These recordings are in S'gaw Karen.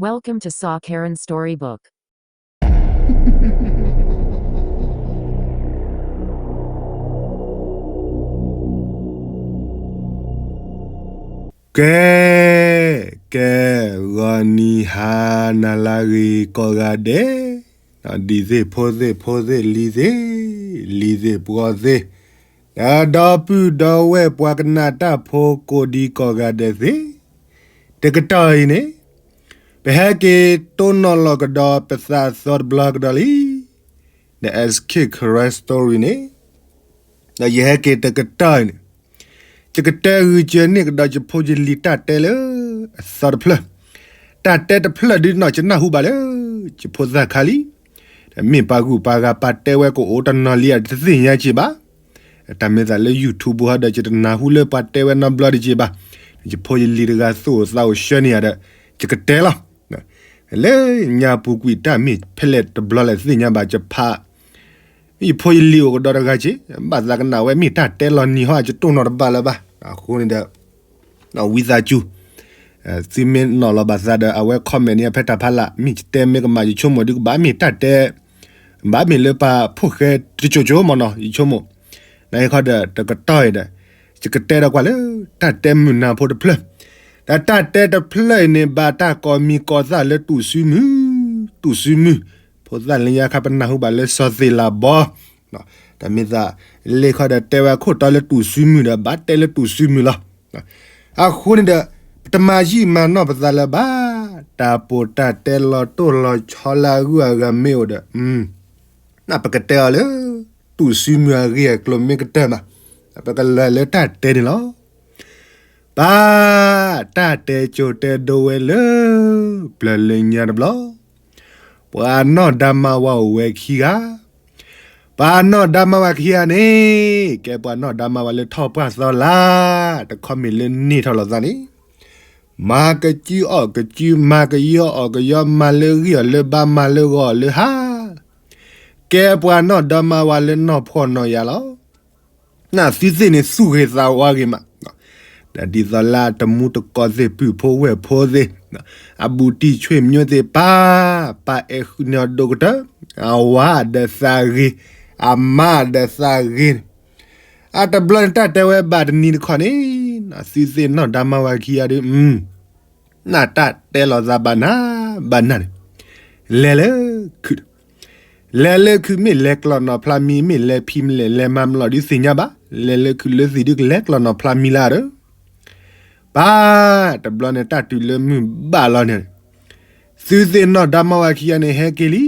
Welcome to Saw Karen Storybook. ကဲ, ကဲ, ဂီၤနံၤဟါနၤလၢအဂ့ၤကိးဂၤဒဲး, ဒ်သ့ၣ်ဖိသ့ၣ်ဖိသ့ၣ်လံၤသ့ၣ်, လံၤသ့ၣ်ပှီၤသ့ၣ်, ဒီပုၢ်ဒီဝဲၢ်ပှၤကနၣ်တၢ်ဖိကိးဒံကိးဂၤဒဲးသ့ၣ်, တကတီၢ်အံၤန့ၣ် ပဟဲက့ၤတိၢ်နီၣ်လီၤကဒီးပသးအသီတဘျီကဒီးလံ, The S K Karen Story န့ၣ်, ဒီးယဟဲက့ၤတကတီၢ်အံၤန့ၣ်, ယကတဲဂုာ်ကၢန့ၢ်ကဒီးယဖိယလံၤတၢ်တဲလၢအသီတဖျၢၣ်, တၢ်တဲတဖျၢၣ်ဒုးနီၢ်ကနၢ်ဟူဘၣ်လၢ ယဖိသၣ်ခါလံ, မ့ၢ်ပှၤဂုၤပှၤဂၤပှၤတဲဝဲကအိၣ်တနီၤလံဧါတသ့ၣ်ညါက့ၤဘၣ်, တၢ်မ့ၢ်သးလၢ YouTube ဟီဒီး ယတနၢ်ဟူလၢပှၤတဲဝဲနီတဘျီတက့ၤဘၣ်, ယဖိယလံၤတဂၤသူၣ်အိၣ်သးအိၣ်ဆှၢန့ၢ်ယၤဒီး ယကတဲလီၤ. လၢညါပူၤကွံာ်တၢ်မ့ၢ်ဖဲလဲၣ်တဘျီလဲၣ်သ့ၣ်ညါဘၣ် ယဖး ယဖိယလံၤအိၣ်ကဒီးတဂၤက့ၤ, ဘၣ်သးကနၣ်ဝဲမ့ၢ်တၢ်တဲလီၤနံၤဟီ ယတိၢ်နီၣ်တဘၣ်လၢၤဘၣ်, အဃိန့ၣ်ဒီး ဝံသးစူၤ, သုမ့ၢ်နီၣ်လီၤဘၣ်သးဒီး အဝဲ comment န့ၣ်ဖဲတၢ်ဖးလၢ် မ့ၢ်ယတဲမ့ၢ်ကမၣ်ယဆိကမိၣ်ဒုးကဘၣ်မ့ၢ်တၢ်တဲ, ဘၣ်မ့ၢ်လၢပှၤဖိၣ်ဃဲတကၠိၤကၠိၤမ့ၢ်နီၤ ယဆိကမိၣ်, နဟဲခီဒီးတကတီၢ်အံၤဒီး ယကတဲဒီးကွၢ်လၢ တၢ်တဲမုာ်နၢ်ဖိတဖျၢၣ်, ဒီးတၢ်တဲတဖျၢၣ်အံၤန့ၣ် ဘၣ်တၢ်ကိးမံၤကိးသၣ်လၢတူၢ်စုမုၢ်, တူၢ်စုမုၢ်, ဖိသၣ်လၢညါခါပနၢ်ဟူဘၣ်လၢစီၤသ့ၣ်လၤဘီ, တၢ်မ့ၢ်သး လ့ၢ်ခီဒီးတဲဝဲခိၣ်တီလၢတူၢ်စုမုၢ်ဒီး ဘၣ်တဲလၢတူၢ်စုမုၢ်လီၤ. အဃိန့ၣ်ဒီး ပတမၤယံာ်မၤနီၢ်ပသးလၢၤဘၣ်, တၢ်ပိာ်တၢ်တဲလီၤတိၢ်လီၤဆီလၢအဂုၤအဂၤမ့ၢ်အိၣ်ဒီး ပကတဲအီၤလၢ တူၢ်စုမုၢ်အဂ့ၢ်အကျိၤမ့ၢ်ကတၢၢ်မး, ပကလဲၤလၢတၢ်တဲန့ၣ်လီၤ. ပၢ်, တၢ်တဲကၠိတဲဒိဝဲလၢ ပျၢၤလၢညါတဘျီ, ပှၤနီၢ်ဒါမါဝၤအိၣ်ဝဲခံဂၤ, ပှၤနီၢ်ဒါမါဝၤခံဂၤန့ၣ် ကဲပှၤနီၢ်ဒါမါဝၤလၢထီၣ်ပှၢ်သီလါ, တခီမ့ၢ်လၢန့ၢ်ထီၣ်လိာ်သးန့ၣ် မၤကစုအီၣ်ကစု, မၤကယီအီၣ်ကယီ, မၤလၢဂံၢ်အီၤလၢဘါ, မၤလၢဂီၤအီၤလၢဟါ, ကဲပှၤနီၢ်ဒါမါဝၤလၢနီၢ်ဖှီၣ်နီၢ်ယာ်လီၤ. နသုသ့ၣ်န့ၣ်သူၣ်ဂ့ၤသးဝါဂ့ၤမး, ဒီးဒ်သိးလၢအတမူတကိးသ့ၣ် ပုၢ်ဖိဝဲၢ်ဖိသ့ၣ်, အဘူးတံၢ်ဆွေမျိုးသ့ၣ် ပၢ်, ပၢ်အဲၣ်ဃုာ်န့ၢ်အီၤဒိၣ်ကတၢၢ်, အဝၤဒီးသးဂ့ၤ, အမါဒီးသးဂ့ၤန့ၣ်, အတဘျီန့ၣ်တၢ်တဲဝဲဘၣ်တနံၤတခီန့ၣ်, သုသ့ၣ်နီၢ်ဒါမါဝၤခံဂၤဒီး နတၢ်တဲလီၤသးဘၣ်နၤဘၣ်နၤန့ၣ်, လဲၤလၢခုး, လဲၤလၢခုးမ့ၢ်လဲၤကျီၢ်နီၢ်ဖျါမံၤ မ့ၢ်လဲၤဖံးမ့ၢ်လဲၤ လဲၤမၤမလီၤဒုးသ့ၣ်ညါဘၣ်, လဲၤလၢခုးလၢသံးဒုးကလဲၤကျီၢ်နီၢ်ဖျါမံၤလၢအဒီး, ပၢ်, တဘျီန့ၣ်တၢ်တုၤလၢမုၢ်ဘၣ်လီၤန့ၣ်, သုသ့ၣ်နီၢ်ဒါမါဝၤခံဂၤန့ၣ် ဟဲက့ၤလံ,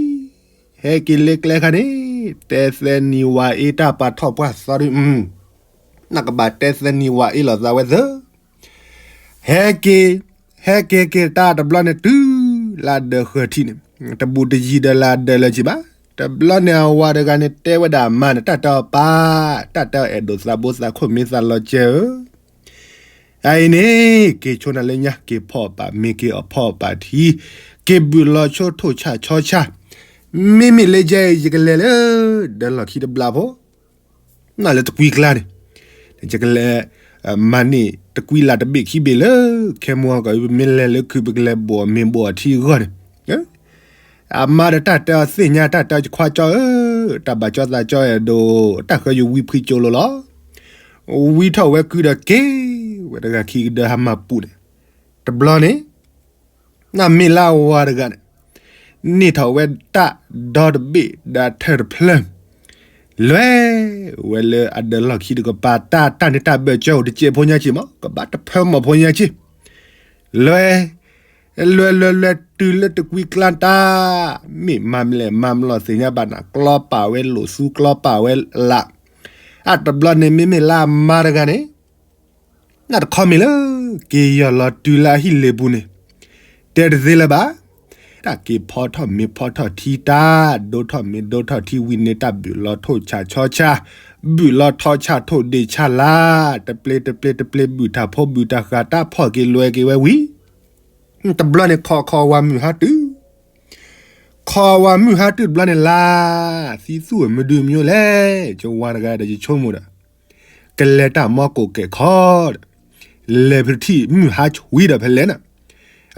ဟဲက့ၤလၢကျဲခါန့ၣ်, တဲသၢနံၤဝၤအ့တၢ်ပှၤထီၣ်ပှၢ်သီဒုး နကဘၣ်တဲသၢနံၤဝၤအ့လိာ်သးဝဲသၢ, ဟဲက့ၤ, ဟဲက့ၤက့ၤတၢ်တဘျီန့ၣ်တုၤလၢအဒၢးဃၢၤထံးန့ၣ်, တဘူးတယံၤဒီးလၢအဒၢးလၢၤက့ၤဘၣ်, တဘျီန့ၣ်အဝၤတဂၤန့ၣ်တဲဝဲဒၣ်အမါန့ၣ် တၢ်တဲအီၤပၢ်, တၢ်တဲအီၤအဲၣ်ဒိးသးဘိသးခိၣ်မ့ၢ်သးလီၤကဲဧၢ အအံၤန့ၣ် က့ၤဆိနၤလၢညါ က့ၤဖီၣ်ပာ်မ့ၤက့ၤအီၣ်ဖီၣ်ပာ်ထံ, က့ၤဘုၣ်လီၤဆိထိၣ်ဆၣ်ဆီဆၣ်, မ့မ့ၢ်လၢယဲအံၤ ယကလဲၤလၢ ဒၢးလီၢ်ခံတဘျီဖိ, နလၢတကွံကျါန့ၣ်, ယကလဲၤ မၤန့ၢ်တကွံလၢ်တဘ့ၣ်ခံဘ့ၣ်လၢ ခဲမုၢ်ဟီၣ်ကီး ပမ့ၢ်လဲၤလၢခုး ပကလဲၤဘိၣ်အီၤမ့ၤဘိၣ်အီၤထံအဂီၢ်န့ၣ် အမါဒီးတၢ်တဲအီၤသ့ၣ်ညါ တၢ်တဲအီၤ ယခွါကၠီဧၢ, တၢ်ဘၣ်ကၠီသးကၠီအဲၣ်ဒိး တၢ်ဃၢယဝံဖှံကၠိလိၤလီၤ. ဝံထီၣ်ဝဲကုဒီးက့ၤဝဲတဂၤခံကဒၢဟါမၢ်ပူၤန့ၣ်, တဘျီန့ၣ် နမ့ၢ်လၢအဝၤတဂၤန့ၣ် န့ၢ်ထီၣ်ဝဲတၢ်ဒီတဘ့ၣ်ဒီးထၢၣ်တဖျၢၣ် လဲၤဝဲလၢအဒၢးလီၢ်ခံတကပၤ တၢ်တၢ်န့ၣ် တၢ်ဘၢၣ်စၢၤအိၣ်တစဲးဖိညါက့ၤမး ကဘၣ်တဖၢမီၢ်ဖိညါက့ၤ, လဲၤ လဲၤလဲၤလဲၤတုၤလၢတကွံကျါတၢ် မ့ၢ်မၤမလဲၣ်မၤမလီၤသ့ၣ်ညါဘၣ်နၤ ကျီပာ်ဝဲလိာ်သူ ကျီပာ်ဝဲလၢ်, အတဘျီန့ၣ် မ့မ့ၢ်လၢအမါတဂၤန့ၣ် နတခီမ့ၢ်လၢ က့ၤယီၢ်လီၤတုၤလၢအဟံၣ်လ့ၣ်ပူၤန့ၣ် တဲတသ့လၢၤဘၣ်. တၢ်က့ၤဖီထီၣ်မ့ၤဖီထီၣ်ထံ တၢ်ဒိထီၣ်မ့ၤဒိထီၣ်ထံဝံၤန့ၣ် တၢ်ဘုၣ်လီၤထိၣ်ဆၣ်ဆီဆၣ် ဘုၣ်လီၤထီဆၣ်ထိၣ်ဒ့ၣ်ဆၣ်လၢ် တပျ့တပျ့တပျ့ ဘုၣ်တၢ်ဖိဘုၣ်တၢ်ဃာ် တၢ်ဖီၣ်က့ၤလွဲက့ၤဝဲဝံၤ တဘျီန့ၣ် ခိးခိးဝၤမုၢ်ဟါတုၤ ခိးဝၤမုၢ်ဟါတုၤတဘျီန့ၣ်လၢ် သံသူၣ်မုၢ်ဒုမုၢ်လဲၣ် ကဝၤတဂၤဒီးယဆိကမိၣ်ဒီး ကလဲၤတၢ်မီကိးကဲးခီဒီး လဲၤဖထံၣ်မုၢ်ဟါဆှံဒီးဖဲလဲၣ်နၤ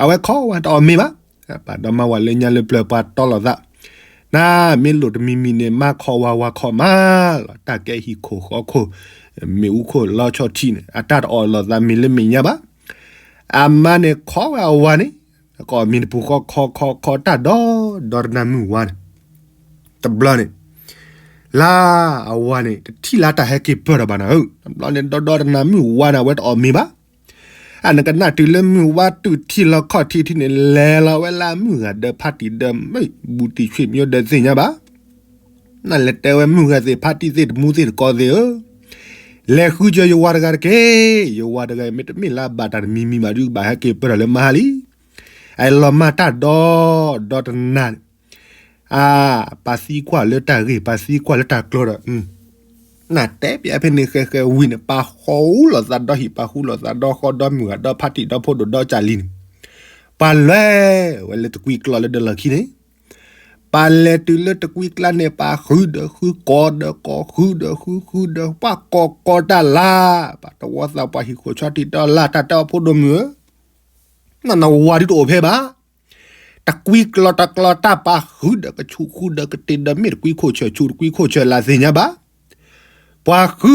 အဝဲခိးဝၤတအီၣ်မ့ၤဘၣ် ပာ်ဒီမါဝၤလၢညါလၢပျၢၤပှၤတီလိာ်သး, နမ့ၢ်လိၣ်တမံၤမံၤန့ၣ် မါခီဝၤဝၤခီမးလီၤ. တၢ်ကဲဟံၣ်ခိၣ်ဃီခိၣ် မ့ၣ်အူခိၣ်လီဆီထံးန့ၣ် အတၢ်တအီၣ်လိာ်သးမံၤလၢမဲာ်ညါဘၣ်. အမါန့ၣ်ခီဝဲအဝၤန့ၣ် ကအီၣ်မ့ၤတပူၤဃီခီခီခီတၢ်ဒီဒီတနၤမုၢ်ဝါန့ၣ် တဘျီန့ၣ် လၢအဝၤန့ၣ် တထံၣ်လၢတၢ်ဟဲက့ၤပၢၢ်ထီၣ်ဘၣ်နၤဧၢ, တဘျီန့ၣ် ဒီဒီတနၤမုၢ်ဝါန့ၣ် အဝဲတအီၣ်မ့ၤဘၣ်. အနကနၣ်တုၤလၢမုၢ်ဝါတုၤထံၣ်လီၤခီၣ်ထံးထံးန့ၣ် လဲၤလီၤဝဲလၢမုၢ်ဂၤဒီးဖါတံၢ်ဒီးမ့ၢ်ဘူးတံၢ်ဆွေမျိုးဒီးသ့ၣ်ညါဘၣ်. နလဲၤတဲဝဲမုၢ်ဂၤသ့ၣ်ဖါတံၢ်သ့ၣ်တမူသ့ၣ်တကီသ့ၣ်ဧၢ, လဲၤဃုစၢၤယဝၤတဂၤတက့ၢ်. ယဝၤတဂၤအံၤမ့တမ့ၢ်လၢအဘၣ်တၢ်တမံၤမံၤဘၣ်ဒုး ကဘၣ်ဟဲက့ၤပၢၢ်ထီၣ်လၢမါလံ. အလီၤမၢ်တၢ်ဒီဒီတနၤန့ၣ် အါ, ပှၤသံကွၢ်လၢတၢ်ဂ့ၢ် ပှၤသံကွၢ်လၢတၢ်ကျိၤဒီး နတဲပျဲဖဲန့ၣ်ဃဲဃဲဝံၤန့ၣ် ပှၤဃူလိာ်သးဒီဟံၣ် ပှၤဃူလိာ်သးဒီဃီဒီမုၢ်ဂၤဒီဖါတံၢ်ဒီဖိဒိၣ်ဒီကၢ်လံၤန့ၣ် ပှၤလဲၤဝဲလၢတကွံကျီလၢဒၢလီၢ်ခံန့ၣ် ပှၤလဲၤတုၤလၢတကွံကျါန့ၣ် ပှၤဃုဒီးဃု ကီဒီးကီ ဃုဒီးဃု ဃုဒီး ပှၤကီကီတၢ်လၢ ပှၤတဝီသးပှၤဟံၣ်ခိၣ်ဆီထံးတၢ်လၢ တၢ်တဲအီၤဖိဒိၣ်မုၣ်ဧၢ, နနဝၤဒုးတအိၣ်ဖဲဘၣ်. တကွံကျီတကျီတၢ် ပှၤဃုဒီးကဆူး ဃုဒီးကတ့ၤဒီးမ့ၢ်တကွံခိၣ်ဆၢၣ် ဆူးတကွံခိၣ်ဆၢၣ်လၢသ့ၣ်ညါဘၣ်. ပှၤဃု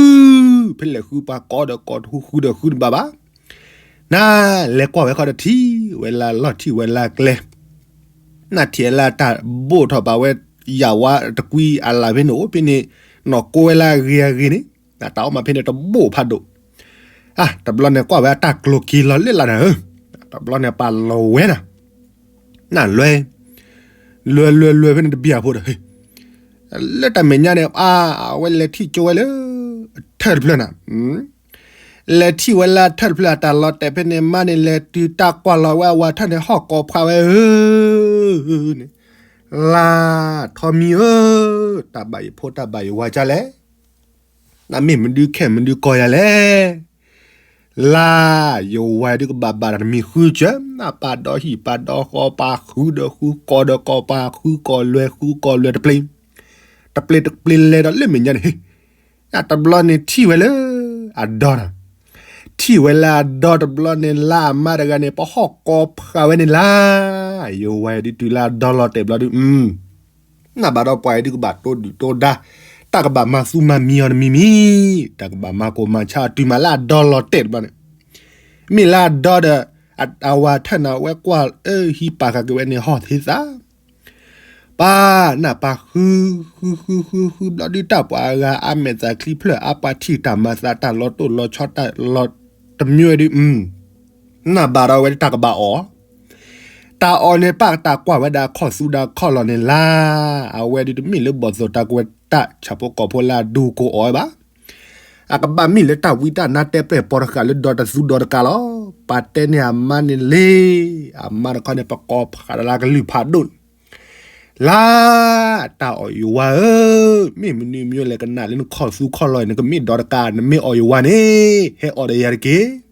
ဖဲလဲၣ်ဃု ပှၤကီဒီးကီ တဃုဃုဒီးဃုတဘၣ်ဘၣ်. နလဲၤကွၢ်ဝဲခီဒီးထံၣ်ဝဲလၢလီၢ် ထံၣ်ဝဲလၢကျဲ နထံၣ်ဝဲလၢတၢ်ဘိၣ်ထီၣ်ဘၣ်ဝဲ ယဝၤတကွံအလၢ်ဖဲန့ၣ်အိၣ်ဖဲန့ၣ် နီၢ်ကိဝဲလၢအဂ့ၤအဂ့ၤန့ၣ် တၢ်အိၣ်မးဖဲန့ၣ်တဘိၣ်ဖးဒိၣ်. အါ တဘျီန့ၣ်ကွၢ်ဝဲအတၢ်ကျိၤက့ၤလီၤလၢလၢ်နၤဧၢ, တဘျီန့ၣ်ပာ်လီၤဝဲနၤ နလွဲ လွဲလွဲလွဲဖဲန့ၣ်တဘံၣ်အဖိဒီး လၢတၢ်မဲာ်ညါန့ၣ် အါ အဝဲလဲၤထံၣ်ကၠိဝဲလၢ အထၢၣ်တဖျၢၣ်နၤ, လဲၤထံၣ်ဝဲလၢအထၢၣ်တဖျၢၣ် အတၢ်လီၤတဲာ်ဖဲန့ၣ် မါန့ၣ်လဲၤတုၤတၢ်ကွၢ်လီၤဝဲအဝၤထၢၣ်န့ၣ် ဟီၣ်ကိးဖးဝဲဧၢန့ၣ်, လါထီမံၤဧၢ, တၢ်ဘၣ်ယဖိတၢ်ဘၣ်ယဝၤကၢ်လဲၣ် နမ့ၢ်မနုၤခဲမနုၤကီၢ်ယၤလဲၣ်. လါ ယဝၤဒုးကဘၣ်ဘၣ်တၢ်တမံၤဃုစၢၤ နပာ်ဒီဟံၣ်ပာ်ဒီဃီ ပာ်ဃုဒီးဃု ကီၢ်ဒီးကီၢ် ပာ်ဃုကီၢ်လွဲဃုကီၢ်လွဲတပျ့ၤ, တပျ့ၤတပျ့ၤလဲၤဒီးလၢမဲာ်ညါန့ၣ် တဘျီန့ၣ်ထံၣ်ဝဲလၢ အဒီနၤ, ထံၣ်ဝဲလၢအဒီတဘျီန့ၣ် လါအမါတဂၤန့ၣ် ပဟီၣ်ကိးဖးဝဲန့ၣ်လါ, ယဝၤဒုးတုၤလၢအဒီလီၤတဲာ်ဘျီဒုး နဘၣ်ဒီးပှၤအံၤဒုးကဘၣ်တိဒုၣ်တိဒါ, တၢ်ကဘၣ်မၤသူမၤမံအီၤတမံၤမံၤ, တၢ်ကဘၣ်မၤကိၢ်မၤဆါအတုၤမးလၢအဒီလီၤတဲာ်တဘျီန့ၣ်, မ့ၢ်လၢအဒီဒီး အဝၤထၢၣ်န့ၣ် အဝဲကွၢ်အၢဟံးပာ်ဃာ်က့ၤဝဲန့ၣ် ဟီၣ်သ့သး, ပၢ်နၢ်ပၢ်ဃု ဃု ဃု ဃု ဃု ဘျီဒုး တၢ်ပှၤအဂၤအါမဲာ်သၣ်ချံဖျၢၣ် အါပှၤထံၣ်တၢ်မၤသး တၢ်လီၤတိၢ်လီၤဆီတၢ်လီၤတမံၤဝဲဒုး နၢ်ဘၣ်ဒီးဝဲတၢ်ကဘၣ်အီၣ်, တၢ်အီၣ်န့ၣ် ပၢ်တၢ်ကွၢ်ဝဲဒၣ်ခီၣ်သူဒၣ်ခီၣ်လီၢ်န့ၣ်လါ, အဝဲဒုးတမ့ၢ်လၢဘီၣ်သိၣ်တၢ်ကဝဲၤတၢ်ဆၣ်ဖိကီၢ်ဖိလၢအဒူကိးအီၣ်ဝဲဘၣ်, အကဘၣ်မ့ၢ်လၢတၢ်ဝံတၢ်နါတဲပျဲၢ်ပိာ်တဃာ်လၢဒီတသူဒီတကးလီၤ. ပာ်တဲန့ၢ်အမါန့ၣ်လံ, အမါတခီန့ၣ် ပကိးဖးဒၣ်လၢကလုၢ်ဖးဒိၣ်န့ၣ် လါ, တၢ်အီၣ်ယဝၤဧၢ, မ့ၢ်မနုၤမ့ၢ်လဲၣ် ကနၣ်လၢနခီၣ်သူခီၣ်လီၢ်အံၤ နကမ့ၢ်ဒီတကး နမ့ၢ်အီၣ်ယဝၤန့ၣ် ဟဲအီၣ်ဒီးယၤတက့ၢ်.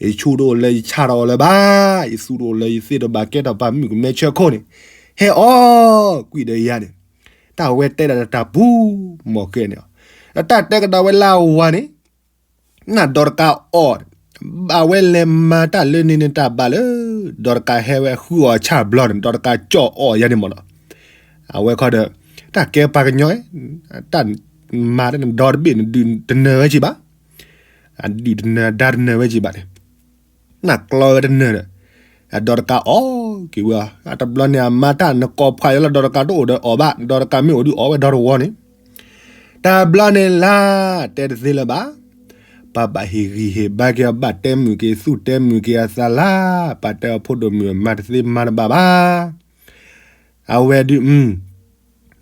ယဆူၣ်တအိၣ်လၢယဆါတအိၣ်လၢၤဘၣ်, ယသူၣ်တအိၣ်လၢယသ့ၣ်တဘၣ်ကဲထီၣ်ပှၤမုၣ်ကမဲဆၢခိၣ်န့ၣ်, ဟဲအီၣ်ကွံာ်ဒီးယၤန့ၣ်, တၢ်ဝဲတဲဒၣ်တၢ်ပူၤ မီၢ်ကဲန့ၣ်, ဒီးတၢ်တဲကဒီးဝဲလၢအဝၤန့ၣ် နဒီတကးအီၣ်, အဝဲလဲၤမၤတၢ်လၢန့ၣ်န့ၣ် တၢ်ဘၣ်လၢ ဒီတကးဟဲဝဲဃုအီၣ်ဆၣ်ဘျီန့ၣ် ဒီတကးကၠီၣ်အီၣ်ယၤန့ၣ်မ့ၢ်နီၤ, အဝဲခီဒီး တၢ်ကဲပှၤကညီ, တၢ်မၤတၢ်နဒီတဘ့ၣ်နဒုၣ်တနၢၤဝဲက့ၤဘၣ်, အဒုၣ်တနၢၤဒါတနၢၤဝဲက့ၤဘၣ်န့ၣ် နကျီဝဲတနၢၤဒီး, အဒီတကးအီၣ်က့ၤဝဲ, တဘျီန့ၣ် အမါတၢ်နကိးဖးယလီၤ ဒီတကးတအိၣ်ဒီးအီၣ်ဘၣ်, ဒီတကးမ့ၢ်အိၣ်ဒုးအီၣ်ဝဲဒီတဝီန့ၣ်, တဘျီန့ၣ်လါ, တဲတသ့လၢၤဘၣ်, ပဘၣ်ဟ့ၣ်ဂံၢ်ဟ့ၣ်ဘါက့ၤအီၤ ဘၣ်တဲမုာ်က့ၤသူၣ်တဲမုာ်က့ၤအသးလါ, ပာ်တဲအီၤဖိဒိၣ်မုၣ်မၤတသ့မၤတဘၣ်ဘၣ် အဝဲဒုး,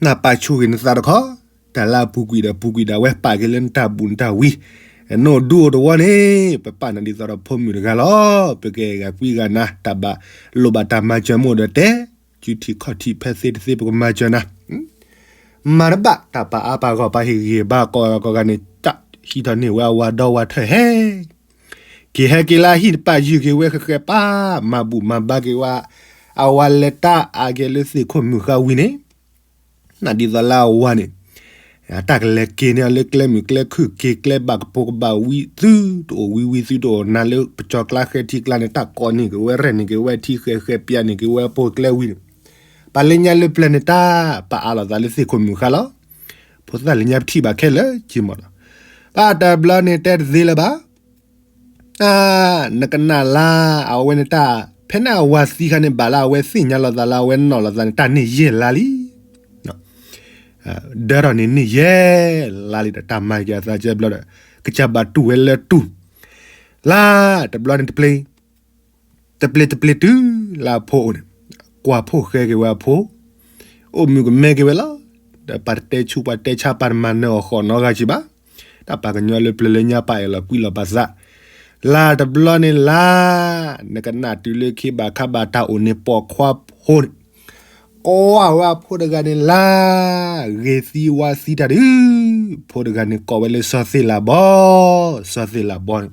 နၢ်ပၢ်ဆူၣ်ဂ့ၤနသးတခီ, တၢ်လၢအပူၤကွံာ်ဒီးပူၤကွံာ်ဒၣ်ဝဲ ပာ်က့ၤလၢနတၢ်ဘူၣ်နတၢ်ဝံ, နအိၣ်ဒူအိၣ်တဝီန့ၣ် ပပာ်နၤဒ်သိးဒီးဖိမုၣ်တဂၤလီၤ, ပကဂၤကွံဂၤနၤ တၢ်ဘၣ်လိၣ်ဘၣ်တၢ်မၤစၢၤမ့ၢ်အိၣ်ဒီးတဲ, စုထံခီၣ်ထံဖဲသ့တသ့ပကမၤစၢၤနၤ မၤတဘၣ် တၢ်ပာ်အါပာ်ဂီၢ် ပာ်ဟ့ၣ်ဂံၢ်ဟ့ၣ်ဘါကိးဂၤကိးဂၤန့ၣ် တၢ်ဟံးထီၣ်န့ၢ်ဝဲအဝၤဒီဝၤထၢၣ်ဟဲ က့ၤဟဲက့ၤလၢအဟံၣ်တပၢ် ယုၢ်က့ၤဝဲဃဲၤဃဲၤ ပၢ်မၤဘူၣ်မၤဘါက့ၤဝဲ အဝၤလဲၤတၢ်အါက့ၤလၢသ့ၣ်ခိၣ်မုၢ်ဃါဝံၤန့ၣ် နဒ်သိးလၢအဝၤန့ၣ် အ တၢ်ကလဲၤက့ၤန့ၢ်အီၤလၢကျဲမုာ်ကျဲခုၣ်က့ၤ ကျဲဘၣ်ကပိာ်ကဘၣ်ဝံသုတအိၣ် ဝံဝံသုတအိၣ် နၤလၢပကၠီၤကျါဃဲထံကျါန့ၣ် တၢ်ကိးန့ၢ်က့ၤဝဲ ရဲၣ်န့ၢ်က့ၤဝဲထံ ဃဲဃဲပျၢ်န့ၢ်က့ၤဝဲ ပိာ်ကျဲဝံန့ၣ် ပှၤလၢညါလၢပျၢၤန့ၣ် တၢ်ပာ်အါလိာ်သးလၢသ့ၣ်ခိၣ်မုၢ်ဃါလီၤ. ဖိသၣ်လၢညါပထံၣ်ဘၣ်ခဲလၢာ်က့ၤမးလီၤ. ဘၣ်တဘျီန့ၣ်တဲတသ့လၢၤဘၣ် နကနၣ်လါ အဝဲန့ၣ်တၢ် ဖဲန့ၣ်အဝၤသံခါန့ၣ် ဘၣ်လၢအဝဲသ့ၣ်ညါလိာ်သးလၢအဝဲနီၣ်လိာ်သးန့ၣ် တၢ်န့ၢ်ယဲၢ်လါလံ. ဒၢထီၣ်န့ၣ်န့ၢ်ယဲၢ်လါလံဒီး တၢ်မၤက့ၤအသးကဲဘျီဒီး ကစၢ်ဘၣ်တူၢ်ဝဲလၢတူၢ် လါတဘျီန့ၣ်တပျ့ၤ တပျ့ၤတပျ့ၤတုၤလၢအဖိအိၣ်န့ၣ် ကွၢ်ဖိၣ်ဃဲက့ၤဝဲအဖိ အိၣ်မုာ်ကမဲက့ၤဝဲလီၤ. ဒီးပှၤတတဲဆူးပှၤတဲဆါ ပှၤတမၤနၢၤအီၤဃီးနီတဂၤက့ၤဘၣ်. တၢ်ပှၤကညီလၢပျၢၤလၢညါ ပှၤအဲၣ်လီၤကွံလီၤပသး လါတဘျီန့ၣ်လါ နကနၣ်တုၤလၢခ့ဘၣ်ခါဘၣ်တၢ်အိၣ်န့ၣ် ပိာ်ခွါဖိန့ၣ် ကွၢ်ဝဲအဖိတဂၤန့ၣ်လါ ဂ့ၤသံဝါသံတၢ်ဒုး ဖိတဂၤန့ၣ်ကိးဝဲလၢစီၤသ့ၣ်လးဘီ စီၤသ့ၣ်လးဘီန့ၣ်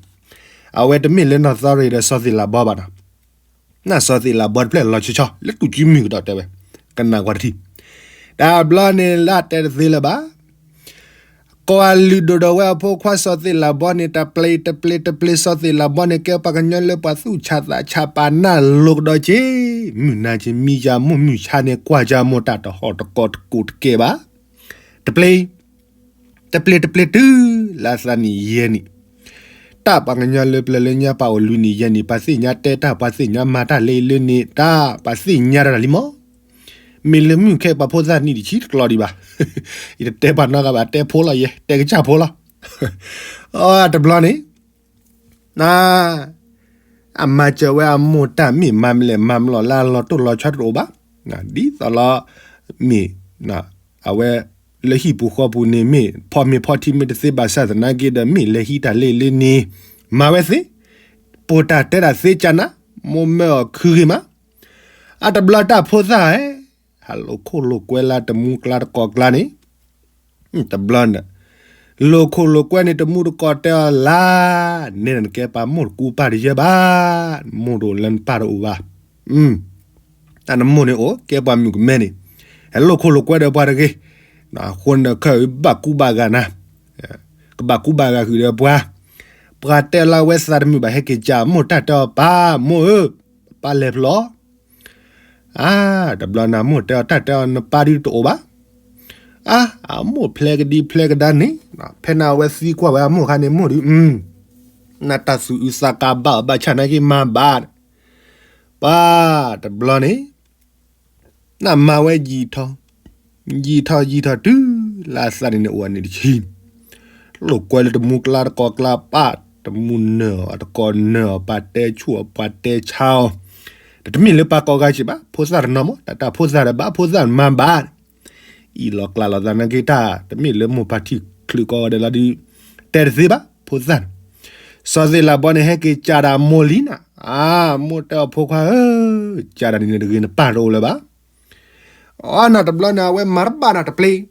အဝဲတမ့ၢ်လၢနီၢ်သီရံၤဒီးစီၤသ့ၣ်လးဘီဘၣ်နီၤ နၢ်စီၤသ့ၣ်လးဘီတဖျၢၣ်လီၤဆီဆီ လၢတူၢ်ကံမုၢ်ကဒီးတဲဝဲ ကနၣ်ကွၢ်တထံၣ် တဘျီန့ၣ်လါတဲတသ့လၢၤဘၣ် ကိးအလုၢ်ဒိၣ်ဒီးဝဲအဖိခွါစီၤသ့ၣ်လးဘီန့ၣ် တပျ့ၤတပျ့ၤတပျ့ၤ စီၤသ့ၣ်လးဘီန့ၣ် ကဲပှၤကညီလၢပှၤသူၣ်ဆးသးဆး ပာ်နၢ်လိၤကဒီးက့ၤ မုၢ်နၤက့ၤမံယၤ မိၢ်မုၢ်ဆါန့ၣ် ကွၢ်ယၤမိၢ် တၢ်တဟီၣ်တကီတကိးတကဲဘၣ် တပျ့ၤ တပျ့ၤတပျ့ၤတုၤလၢအသးနံၣ်ယဲၢ်နံၣ် တၢ်ပှၤကညီလၢပျၢၤလၢညါ ပှၤအိၣ်လွံၢ်နံၣ်ယဲၢ်နံၣ် ပှၤသ့ၣ်ညါတဲတၢ် ပှၤသ့ၣ်ညါမၤတၢ်လၢအံၤလၢန့ၣ် တၢ်ပှၤသ့ၣ်ညါတၢ်လံမီၢ် မ့ၢ်လၢမုၢ်ခဲအံၤပှၤဖိသၣ်နံၣ်တဆံတကျီဒံးဘၣ်. ယတတဲပှၤနီတဂၤဘၣ် တဲဖိလီၤယဲ တဲကစၢ်ဖိလီၤ. အတဘျီန့ၣ် န အမၤစၢၤဝဲအမိၢ်တၢ် မ့ၢ်မၤမလဲၣ်မၤမလီၤလၢအလီၤတိၢ်လီၤဆီတအိၣ်ဘၣ်. ဒ်သိးလီၤ မ့ၢ် အဝဲ လၢဟံၣ်ပူၤဃီပူၤန့ၣ် မ့ၢ်ဖီမ့ၤဖီထံမ့ၢ်တသ့ဘၣ်ဆၣ်သနာ်က့ဒီး မ့ၢ်လဲၤဟံးတၢ်လၢအံၤလၢန့ၣ် မၤဝဲသ့ ပိာ်တၢ်တဲတၢ်သ့ကၢ်နၤ မိၢ်မၢအီၤခုဂ့ၤမး အတဘျီတၢ်ဖိသၣ်ဧၢ, ဟးလိာ်ခိၣ်လိာ်ကွဲလၢတမူကျါတကိးကျါန့ၣ်, တဘျီန့ၣ်, လိာ်ခိၣ်လိာ်ကွဲန့ၣ် တမူတကိးတဲအီၤလၢ, နဲဒၣ်နကဲပှၤမိၢ်တကူပၢ်တယၢဘၣ်, မိၢ်တအိၣ်လၢနပၢ်တအိၣ်ဘၣ်, တၢ်နမိၢ်န့ၣ်အိၣ်ကဲပှၤမုၣ်ကမဲန့ၣ်, ဟဲလိာ်ခိၣ်လိာ်ကွဲဒီးပှၤတဂ့ၤ, အဃိန့ၣ်ခဲအံၤဘၣ်ကူဘၣ်ဂာ်နၤ, ကဘၣ်ကူဘၣ်ဂာ်ဃုာ်ဒီးပှၤ, ပှၤတဲလၢအဝဲသးတမုာ်ဘၣ် ဟဲက့ၤစံးမိၢ်တၢ်တဲအီၤ ပၢ်မိၢ်ဧၢ, ပၢ်လဲၤဖျီ အါ, တဘျီန့ၣ် အမိၢ်တဲအီၤ တၢ်တဲအီၤနပၢ်ဒုးတအိၣ်ဘၣ်, အါ, အမိၢ်ဖျဲကဒံဖျဲကဒါန့ၣ်, ဖဲန့ၣ်အဝဲသံကွၢ်ဝဲအမိၢ်ခါန့ၣ် မိၢ်ဒုး, နတၢ်သူၣ်အုးသးကါဘၣ်အီၤဘၣ်ဆၣ်နာ်က့မၤဘၣ်, ပၢ်, တဘျီန့ၣ် နမၤဝဲယံာ်ထီၣ်, ယံာ်ထီၣ်ယံာ်ထီၣ်တုၤလၢအသးန့ၣ်န့ၣ် အိၣ်ဝဲန့ၣ်တဆံ, လိာ်ကွဲလၢတမူကျါတကိးကျါ ပၢ်တမူနၢၤအီၤ တကိးနၢၤအီၤ ပှၤတဲဆူၣ်အီၤ ပှၤတဲဆါအီၤ, တမ့ၢ်လၢပှၤကိးဂၤစံးဘၣ် ဖိသၣ်တနီၤမး တၢ်တၢ်ဖိသၣ်ဒီးဘၣ် ဖိသၣ်မၤဘၣ်, အံၤလီၤကျါလီၤသးနာ်က့တၢ် တမ့ၢ်လၢမိၢ်ပၢ်ထံၣ်ချုးကိးဂၤဒဲးလီၤဒုး, တဲတသ့ဘၣ် ဖိသၣ်န့ၣ်, စီၤသ့ၣ်လးဘီန့ၣ် ဟဲက့ၤစံးဒၣ်မိၢ်လံနၤ, အါ, မိၢ်တဲအီၤဖိခွါဧၢ, စံးဒၣ်န့ၣ်န့ၣ်တဂ့ၤ နပၢ်တအိၣ်လၢၤဘၣ် အါ နတဘျီန့ၣ် အဝဲမၤတဘၣ်နၤတပျ့ၤ,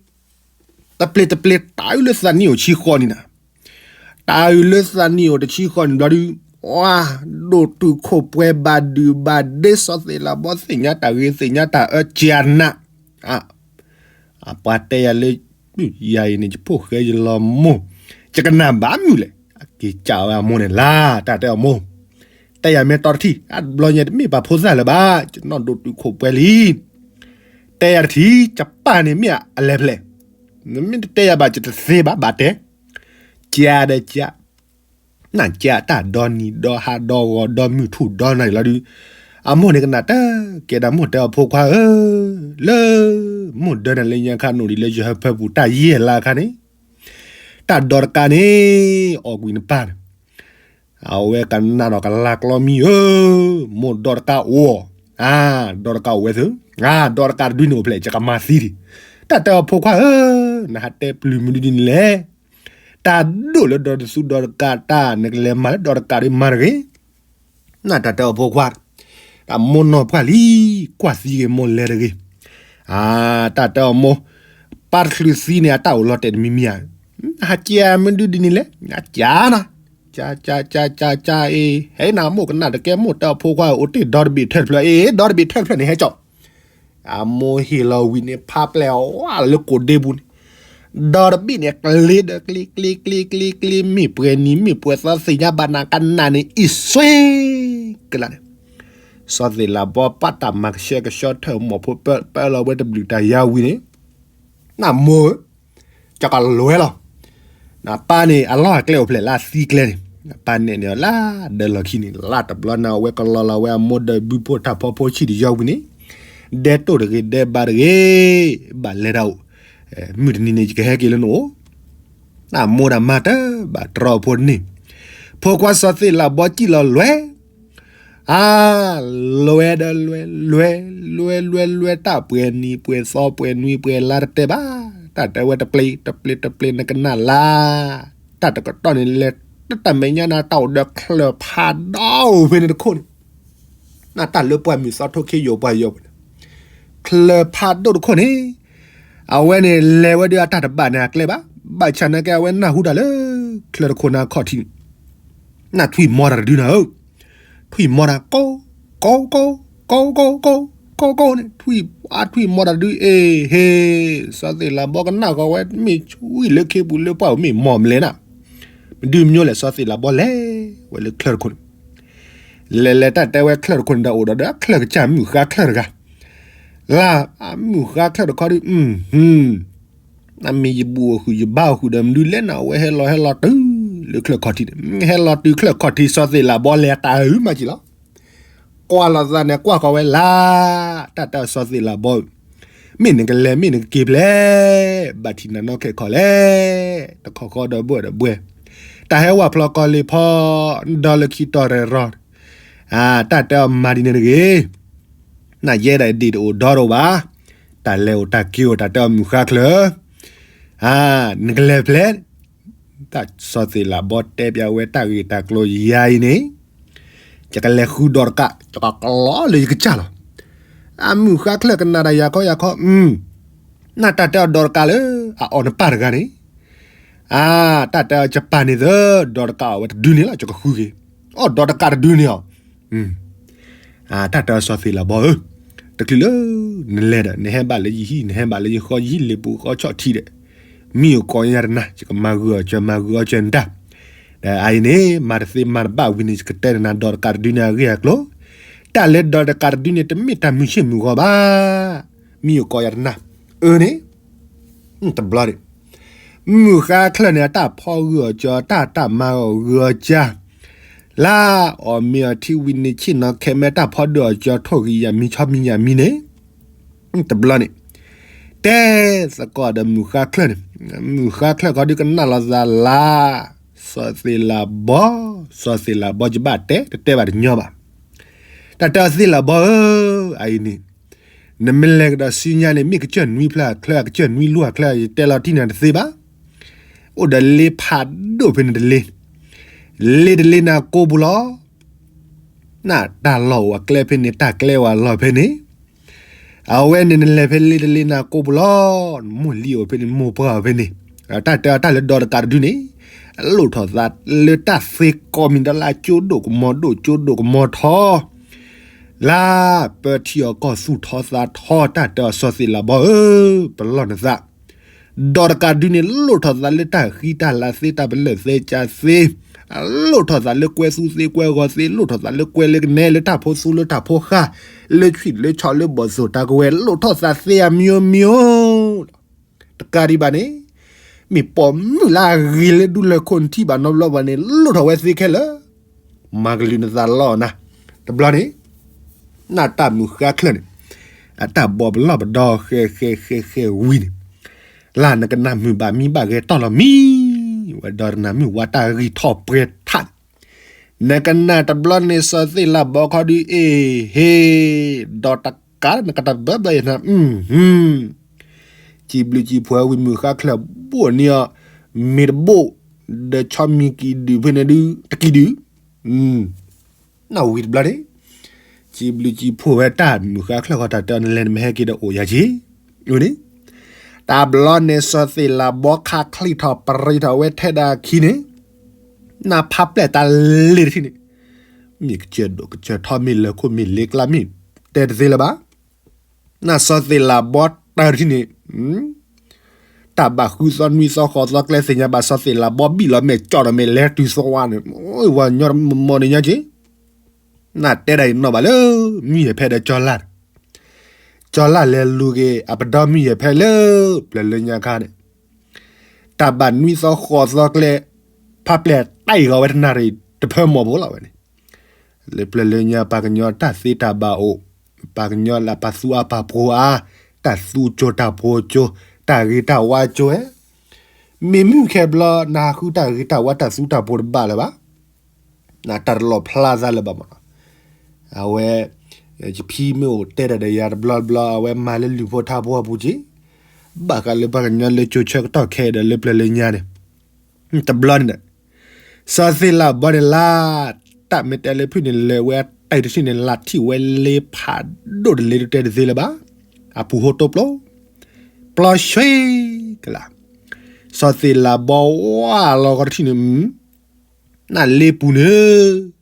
တပျ့ၤတပျ့ၤ တၢ်အုးလၢသးနံၣ်အိၣ်တဆံဃီနံၣ်နၤ, တၢ်အုးလၢသးနံၣ်အိၣ်တဆံဃီနံၣ်ဘျီဒုး, အါ, ဒိၣ်တုာ်ခိၣ်ပှဲၤဘၣ်ဒုးဘၣ်ဒ့ စီၤသ့ၣ်လးဘီ သ့ၣ်ညါတၢ်ဂ့ၤ သ့ၣ်ညါတၢ်အၢ ကၢ်နး, အါ အပှၤတဲယၤလၢ ယၤအံၤန့ၣ် ယဖိၣ်ဃဲယလီၤမိၢ်, ယကနၣ်ဘၣ်မုာ်လဲၣ်, အက့ၤစံးဝဲအမိၢ်န့ၣ်လါ, တၢ်တဲအီၤမိၢ်, တဲယၤမ့ၢ်တီတထံၣ် အဘျီညါတမ့ၢ်ပှၤဖိသၣ်လၢၤဘၣ်, ယနီၢ်ဒိၣ်တုာ်ခိၣ်ပှဲၤလံ, တဲယၤတထံၣ် ယပၢ်န့ၣ်မ့ၢ်အလဲၤဖျဲၣ်, နမ့ၢ်တတဲယၤဘၣ် ယတသ့ဘၣ် ဘၣ်တဲ, ကၢ်ဒီးကၢ် နကၢ်တၢ်ဒီနံၤဒီဟါဒီဂီၤဒီမုၢ်ထူၣ်ဒီနၤလီၤဒုး, အမိၢ်န့ၣ်ကနၣ်တၢ်, ကဲဒၣ်မိၢ်တဲအီၤဖိခွါဧၢ, လၢ မိၢ်ဒၢနၤလၢညါခါ နအိၣ်ဒံးလၢယဟၢဖၢပူၤ တၢ်ယဲၢ်လါခါန့ၣ်, တၢ်ဒီတကးန့ၣ် အီၣ်ကွံာ်နပၢ်န့ၣ်, အဝဲကနၣ်ဒီးကလၤကျီမံၤဧၢ, မိၢ်ဒီတကးအိၣ်, အါ, ဒီတကးအိၣ်ဝဲသၢ, အါ, ဒီတကးတဒုန့ၣ်အိၣ်ဖျဲၣ် ယကမၤသံဒံး, တၢ်တဲအီၤဖိခွါဧၢ, နဟးတဲပျုၤမနုၤဒ်န့ၣ်လဲၣ် တၢ်ဒိၣ်လၢဒီတသူဒီတကးတၢ် နကလဲၤမၤလၢဒီတကးဒုးမၤတဂ့ၤ, နတၢ်တဲအီၤဖိခွါ, တၢ်မိၢ်နီၢ်ပှၢ်လံ, ကွၢ်သံဂ့ၤမိၢ်လဲၤတဂ့ၤ, အါ, တၢ်တဲအီၤမိၢ်, ပၢ်တချုးသံန့ၣ် အတၢ်အိၣ်လီၤတဲာ်တမံၤမံၤဧါ, ဟးကၢ်မနုၤဒ်န့ၣ်လဲၣ်, နကၢ်နၤ, ကၢ် ကၢ် ကၢ် ကၢ် ကၢ် အ့, ဟဲနၤမိၢ်ကနၣ်တကဲ မိၢ်တဲအီၤဖိခွါ အိၣ်တ့ၢ်ဒီတဘ့ၣ်ထၢၣ်တဖျၢၣ်, အ့ ဒီတဘ့ၣ်ထၢၣ်တဖျၢၣ်န့ၣ် ဟဲကၠီၣ် အမိၢ်ဟ့ၣ်လီၤဝံၤန့ၣ် ဖးပျဲၢ်အဝဲလၢကိးဒ့ပူၤန့ၣ်, ဒီတဘ့ၣ်န့ၣ် ကျ့ဒီးကျ့ ကျ့ ကျ့ ကျ့ ကျ့ မ့ၢ်ပှဲၤနံၤမ့ၢ်ပှဲၤသီသ့ၣ်ညါဘၣ်နၤကနၣ်န့ၣ် အံၤစွ့ကလၢ်န့ၣ်, စီၤသ့ၣ်လးဘီပာ်တၢ်မၤကဆှဲကဆှီထၢၣ်မီၢ်ဖိပၢပၢလီၤဝဲတဘျုးတၢ်ယါဝံၤန့ၣ်, နမိၢ်ဧၢ, ကကလွဲလီၤ. နပၢ်န့ၣ် အလီၢ်အကျဲအိၣ်ဖျဲၣ်လၢအသံကျဲန့ၣ်, နပၢ်နဲၣ်န့ၢ်အီၤလၢဒၢလီၢ်ခံန့ၣ် လၢတဘျီန့ၣ် အဝဲကလီၤလီၤဝဲအမိၢ်ဒီးဘုဖိတၢ်ဖီဖိဆံၣ်တယါဝံၤန့ၣ်, ဒဲတိၢ်တဂ့ၤဒဲဘါတဂ့ၤ, ဘၣ်လဲၤတၢ်အိၣ်, မုၢ်တနံၤန့ၣ် ယကဟဲက့ၤလၢနအိၣ်, နမိၢ်ဒၣ်မၤတၢ်ဘၣ်တြီဖိတန့ၢ်, ဖိခွါစီၤသ့ၣ်လးဘီစံၣ်လီၤလွဲ အါ, လွဲဒီးလွဲ, လွဲ, လွဲလွဲလွဲ တၢ်ပှဲၤနံၤပှဲၤသီပှဲၤနွံပှဲၤလါတတဲဘၣ်, တၢ်တဲဝဲတပျ့ၤတပျ့ၤတပျ့ၤ နကနၣ်လါ, တၢ်တကတီၢ်န့ၣ်လဲၤ, တၢ်မဲာ်ညါနၤတၢ်အိၣ်ဒီးချၢၣ်ဖးဒိၣ်ဖဲန့ၣ်တခိၣ်န့ၣ်, နတၢ်လၢပှၢ်မုၢ်သီထိၣ်ခ့ယိာ်ပှၤယီၤပူၤန့ၣ်, ချၢၣ်ဖးဒိၣ်တခိၣ်န့ၣ်, အဝဲန့ၣ်လဲၤဝဲဒီးအတၢ်တဘၣ်န့ၣ်အကျဲဘၣ်, ဘၣ်ဆၣ်နာ်က့အဝဲနၢ်ဟူတၢ်လၢ ချၢၣ်တခိၣ်န့ၣ်အခီၣ်ထံးန့ၣ် နထွံၣ်မီတၢ်တဒုနၤဧၢ, ထွံၣ်မီတၢ်ကိး, ကိးကိး, ကိးကိး, ကိးကိး, ကိးကိးန့ၣ် ထွံၣ်အထွံၣ်မီတၢ်တဒုအ့ၣ်ဟ့ၣ်, စီၤသ့ၣ်လးဘီကနၣ်ဃီဝဲမ့ၢ်ဆူၣ်လၢခ့ပူၤလၢပှၢ်ပူၤမ့ၢ်မီၢ်မလဲၣ်နၤ, မဒုမညိလဲၣ် စီၤသ့ၣ်လးဘီလဲၤဝဲလၢချၢၣ်တခိၣ်န့ၣ်, လဲၤလဲၤတၢ်တဲဝဲချၢၣ်တခိၣ်န့ၣ်ဒီးအိၣ်ဒီးဒီးချၢၣ်ကစၢ်မုၢ်ဃါချၢၣ်တဂၤ, လၢအမုၢ်ဃါချၢၣ်တခီဒု နမ့ၢ်ယဘူၣ်အီၤဃုာ်ယဘါအီၤဃုာ်ဒီးမနုၤလဲၣ်နၤ အဝဲဟဲလီၤဟဲလီၤတုၤလၢချၢၣ်ခီၣ်ထံးန့ၣ်, ဟဲလီၤတုၤချၢၣ်ခီၣ်ထံး စီၤသ့ၣ်လးဘီလဲၤတၢ်အုးမးကံလီၤ, ကွၢ်လီၤသးန့ၣ်ကွၢ်ဃီဝဲလၢ, တၢ်တဲအီၤစီၤသ့ၣ်လးဘီဧၢ, မ့ၢ်နကလဲၤမ့ၢ်နကက့ၤဖျဲး, ဘၣ်ထံးနၤနီၢ်ခဲခီလဲၣ်, တခီဃီဒီးဘှဲၣ်ဒီးဘှဲၣ်, တၢ်ဟဲဝဲဖျီကီၢ်လ့ၤဖီ, ဒီလၢခံတီၤရဲၣ်ရီၤ, တၢ်တဲအီၤမၤဒ်န့ၣ်တဂ့ၤ နယဲဒၣ်ဒ့ၣ်တအိၣ်ဒီတအိၣ်ဘၣ်, တၢ်လဲၤအိၣ်တၢ်က့ၤအိၣ် တၢ်တဲအီၤမုၢ်ဃါချၢၣ်, နကလဲၤဖျဲး, တၢ်စီၤသ့ၣ်လးဘီတဲပျးဝဲတၢ်ဂ့ၢ်တၢ်ကျိၤယၤအံၤန့ၣ်, ယကလဲၤဃုဒီးတကး ယကကျီလၢယကစၢ်လီၤ, အမုၢ်ဃါချၢၣ်ကနၣ်တၢ်ယၤခီယၤခီ, နတၢ်တဲအီၤဒီးတကးလၢ အအီၣ်နပၢ်တဂၤန့ၣ် အါ, တၢ်တဲအီၤယပၢ်န့ၣ်သၢ, ဒီးတကးအီၣ်ဝဲတဒုန့ၣ်လီၤ ယကဃုက့ၤ, အီၣ်ဒီးတကးတဒုန့ၣ်အီၤ, တၢ်တဲအီၤစီၤသ့ၣ်လးဘီဧၢ, တချုးလၢ နလဲၤဒီး နဟဲဘၣ်လၢယဟံၣ် နဟဲဘၣ်လၢယဃီ ယဟံၣ်လ့ၤပူၤဃီဆီၣ်ထံးဒီး, မံအိၣ်ကိးညါတနၤ ယကမၤဂုာ်အီၤစၢၤ မၤဂုာ်အီၤစၢၤနတၢ်, ဒီးအအံၤန့ၣ် မၤတသ့မၤတဘၣ်ဝံၤန့ၣ် ယကတဲနၤဒီးတကးတဒုန့ၣ်အဂ့ၢ်အကျိၤ, တၢ်လၢဒီးတကးတဒုန့ၣ် တမ့ၢ်တၢ်မုာ်ဆ့ၣ်မုာ်ဂီၤဘၣ်, မံအိၣ်ကိးယၤတနၤ, အၢန့ၣ် တဘျီန့ၣ်, မုၢ်ဃါချၢၣ်န့ၣ် အတၢ်ဖီဂုာ်အီၤကၢ တၢ်တၢ်မၤအီၤဂုာ်အီၤကၢ, လၢအီၣ်မ့ၤအီထံဝံၤန့ၣ် ဆ့ၣ်နီၤခဲမဲတၢ်ဖီဒုးအီၤကၢ ထိၣ်ဂံၢ်ယၤမံၤဆီမံၤယၤမံၤန့ၣ်, တဘျီန့ၣ်, တဲသကိးဒီးမုၢ်ဃါချၢၣ်န့ၣ်, မုၢ်ဃါချၢၣ်ခီဒုကနၣ်လီၤသးလၢ စီၤသ့ၣ်လးဘီ, စီၤသ့ၣ်လးဘီယဘၣ်တဲ တတဲဘၣ်တညီဘၣ်, တၢ်တဲအီၤသ့ၣ်လးဘီဧၢ, အအံၤန့ၣ် နမ့ၢ်လဲၤကဒီးဆူညါန့ၣ် မ့ၢ်ကစၢၢ်နွံဖျၢၣ်အချၢ ကစၢၢ်နွံလူၢ်အချၢ ယတဲလီၤတံၢ်နၤတသ့ဘၣ်. အိၣ်ဒီးလ့ဖးဒိၣ်ဖဲန့ၣ်တလ့, လ့တလ့နၤကိးပူၤလီၤ. နတၢ်လီၢ်အိၣ်အကျဲဖဲန့ၣ် တၢ်ကျဲအိၣ်အလီၢ်ဖဲန့ၣ်, အဝဲန့ၣ်နလဲၤဖဲလ့တလ့နၤကိးပူၤလီၤ. နမိၢ်လံၤအိၣ်ဖဲန့ၣ် နမိၢ်ပှၢ်အိၣ်ဖဲန့ၣ်, တၢ်တဲအီၤတၢ်လၢဒီတကးတဒုန့ၣ်, လိၣ်ထီၣ်သးလၢတၢ်သ့ကိးမံၤဒီးလၢကၠိဒိၣ်ကမီၤဒိၣ်ကၠိဒိၣ်ကမီၤထီ လၢပၢထံအီၤကီၢ်သူၣ်ထီသးထီ တၢ်တဲအီၤစီၤသ့ၣ်လးဘီဧၢ, ပလီၢ်နသး, ဒီးတကးဒုန့ၣ် လိၣ်ထီၣ်သးလၢတၢ်ဃံတၢ်လၤသ့ တၢ်ပလၢၢ်သဲကၢသ့, လိၣ်ထီၣ်သးလၢကွဲသူသ့ကွဲဂီၤသ့, လိၣ်ထီၣ်သးလၢကွဲလၢကနဲ လၢတၢ်ဖိသူလၢတၢ်ဖိဃၢ်, လၢဆွံၣ်လၢဆီလၢဘီၣ်သိၣ်တၢ်ကဝဲၤ, လိၣ်ထီၣ်သးသ့အမျိုးမျိုး တကးဒံးဘၣ်န့ၣ်, မ့ၢ်ပိာ်မုၣ်လၢအဂ့ၤလၢဒူလၢၢ်ခိၣ်နထံၣ်ဘၣ်နီတဘျီဘၣ်န့ၣ် လိၣ်ထီၣ်ဝဲသ့ခဲလၢာ်, မၤကလုၢ်နသးလီၤနၤ, တဘျီန့ၣ်, နတၢ်မုၢ်ဃါချၢၣ်န့ၣ်, အတၢ်ဘီပလီၢ်ပဒီဃဲဃဲဃဲဃဲဝံၤန့ၣ်, လၢနကနၣ်မုာ်ဘၣ်မံဘၣ်ဂဲၤတီၢ်လီၤမံ, ဝဲဒီးနၤမုာ်ဝါတၢ်ဂံၢ်ထီၣ်ပှဲၤထး နကနၣ်တဘျီန့ၣ် စီၤသ့ၣ်လးဘီခီဒုအ့ၣ်ဟ့ၣ်, ဒီးတကးနကတၢ်ဘၢဘၢယနၤ, စံးဘျုးစံးဖှိၣ်ဝံၤမုၢ်ဃါချၢၣ်ဘိၣ်န့ၢ်အီၤ, မ့ၢ်တဘိၣ်, ဒီးဆီမံၤကံၣ်ဒုၣ်ဖဲန့ၣ်ဒု တကံၣ်ဒုၣ်, နဝံၤတဘျီန့ၣ်, စံးဘျုးစံးဖှိၣ်ဝဲတၢ်မုၢ်ဃါချၢၣ်ခီတၢ်တဲအီၤနလဲၤနမ့ၢ်ဟဲက့ၤဒီးအိၣ်ယၤက့ၤ, န့ၣ်, တဘျီန့ၣ် စီၤသ့ၣ်လးဘီခါချံၣ်ထီၣ်ပရံးထီၣ်ဝဲထဲဒၣ်ခံန့ၣ်, နဖးပျဲၢ်တၢ်လ့တထံၣ်န့ၣ်, မ့ၢ်ကစၢၢ်ဒိၣ်ကစၢၢ်ထီမ့ၢ်လၢခိၣ်မ့ၢ်လ့ကျါမ့ၢ်, တဲတသ့လၢၤဘၣ်. နစီၤသ့ၣ်လးဘီတၢ်တထံၣ်န့ၣ်, တၢ်ဘၣ်ဃုသီနွံသီဃိးသီကျဲသ့ၣ်ညါဘၣ်စီၤသ့ၣ်လၤဘီဘံၣ်လီၤမဲာ်ကၠီၣ်ဒီးမဲာ်လဲၤတုၤသီဝါန့ၣ်, ဝၤညီတမီၤန့ၣ်ညါက့ၤ, နတဲဒၣ်အံၤနီၣ်ဘၣ်လၢ မုၢ်ယဲၢ်ဖဲဒီးကၠီလၢ်, ကၠီလၢ်လဲၤလူၤက့ၤအပဒီမုၢ်ယဲၢ်ဖဲလၢ ပျၢၤလၢညါခါန့ၣ်, တၢ်ဘၣ်နွံသီဃိးသီကျဲ, ဖးပျဲၢ်တၢ်အံၤဂီၤဝဲတနၣ်ရံၣ်တဖၢမီၢ်ဖိလီၤဝဲန့ၣ်, လၢပျၢၤလၢညါပှၤကညီတၢ်သ့တၢ်ဘၣ်အိၣ်, ပှၤကညီလၢပှၤသူအါပှၤဖိအါ, တၢ်သူကၠိတၢ်ဖိကၠိ, တၢ်ဂ့ၤတၢ်ဝါကၠိဝဲ, မ့ၢ်မုၢ်ခဲဘျီ နဟးဃုတၢ်ဂ့ၤတၢ်ဝါတၢ်သူတၢ်ဖိတဘၣ်လၢၤဘၣ် နတၢ်တလီၤဖျါသးလၢၤဘၣ်မးနီၤ, အဝဲ, ယဖံမ့ၢ်အိၣ်တဲတၢ်ဒီးယၤတဘျီတဘျီ အဝဲမၤလၢလုၢ်ဖိထါဖိအပူၤက့ၤ, ဘၣ်ဃးလၢပှၤကညီလၢကၠိဆၢကတီၢ်ခဲအံၤဒီးလၢပျၢၤလၢညါန့ၣ်, တဘျီန့ၣ်ဒီး, စီၤသ့ၣ်လၤဘီန့ၣ်လၢ, တၢ်မ့ၢ်တဲလၢဖုၣ်န့ၣ်လဲၤဝဲအတၢ်တထံၣ်န့ၣ် လၢထံၣ်ဝဲလ့ဖးဒိၣ်တလ့ဒုးတဲတသ့လၢၤဘၣ်, အပူၤဟိတိပျိ, ပျီဆှ့ကလး, စီၤသ့ၣ်လၤဘီဝါလီၤကီတထံၣ်န့ၣ်, နလ့ပူၤန့ၣ်,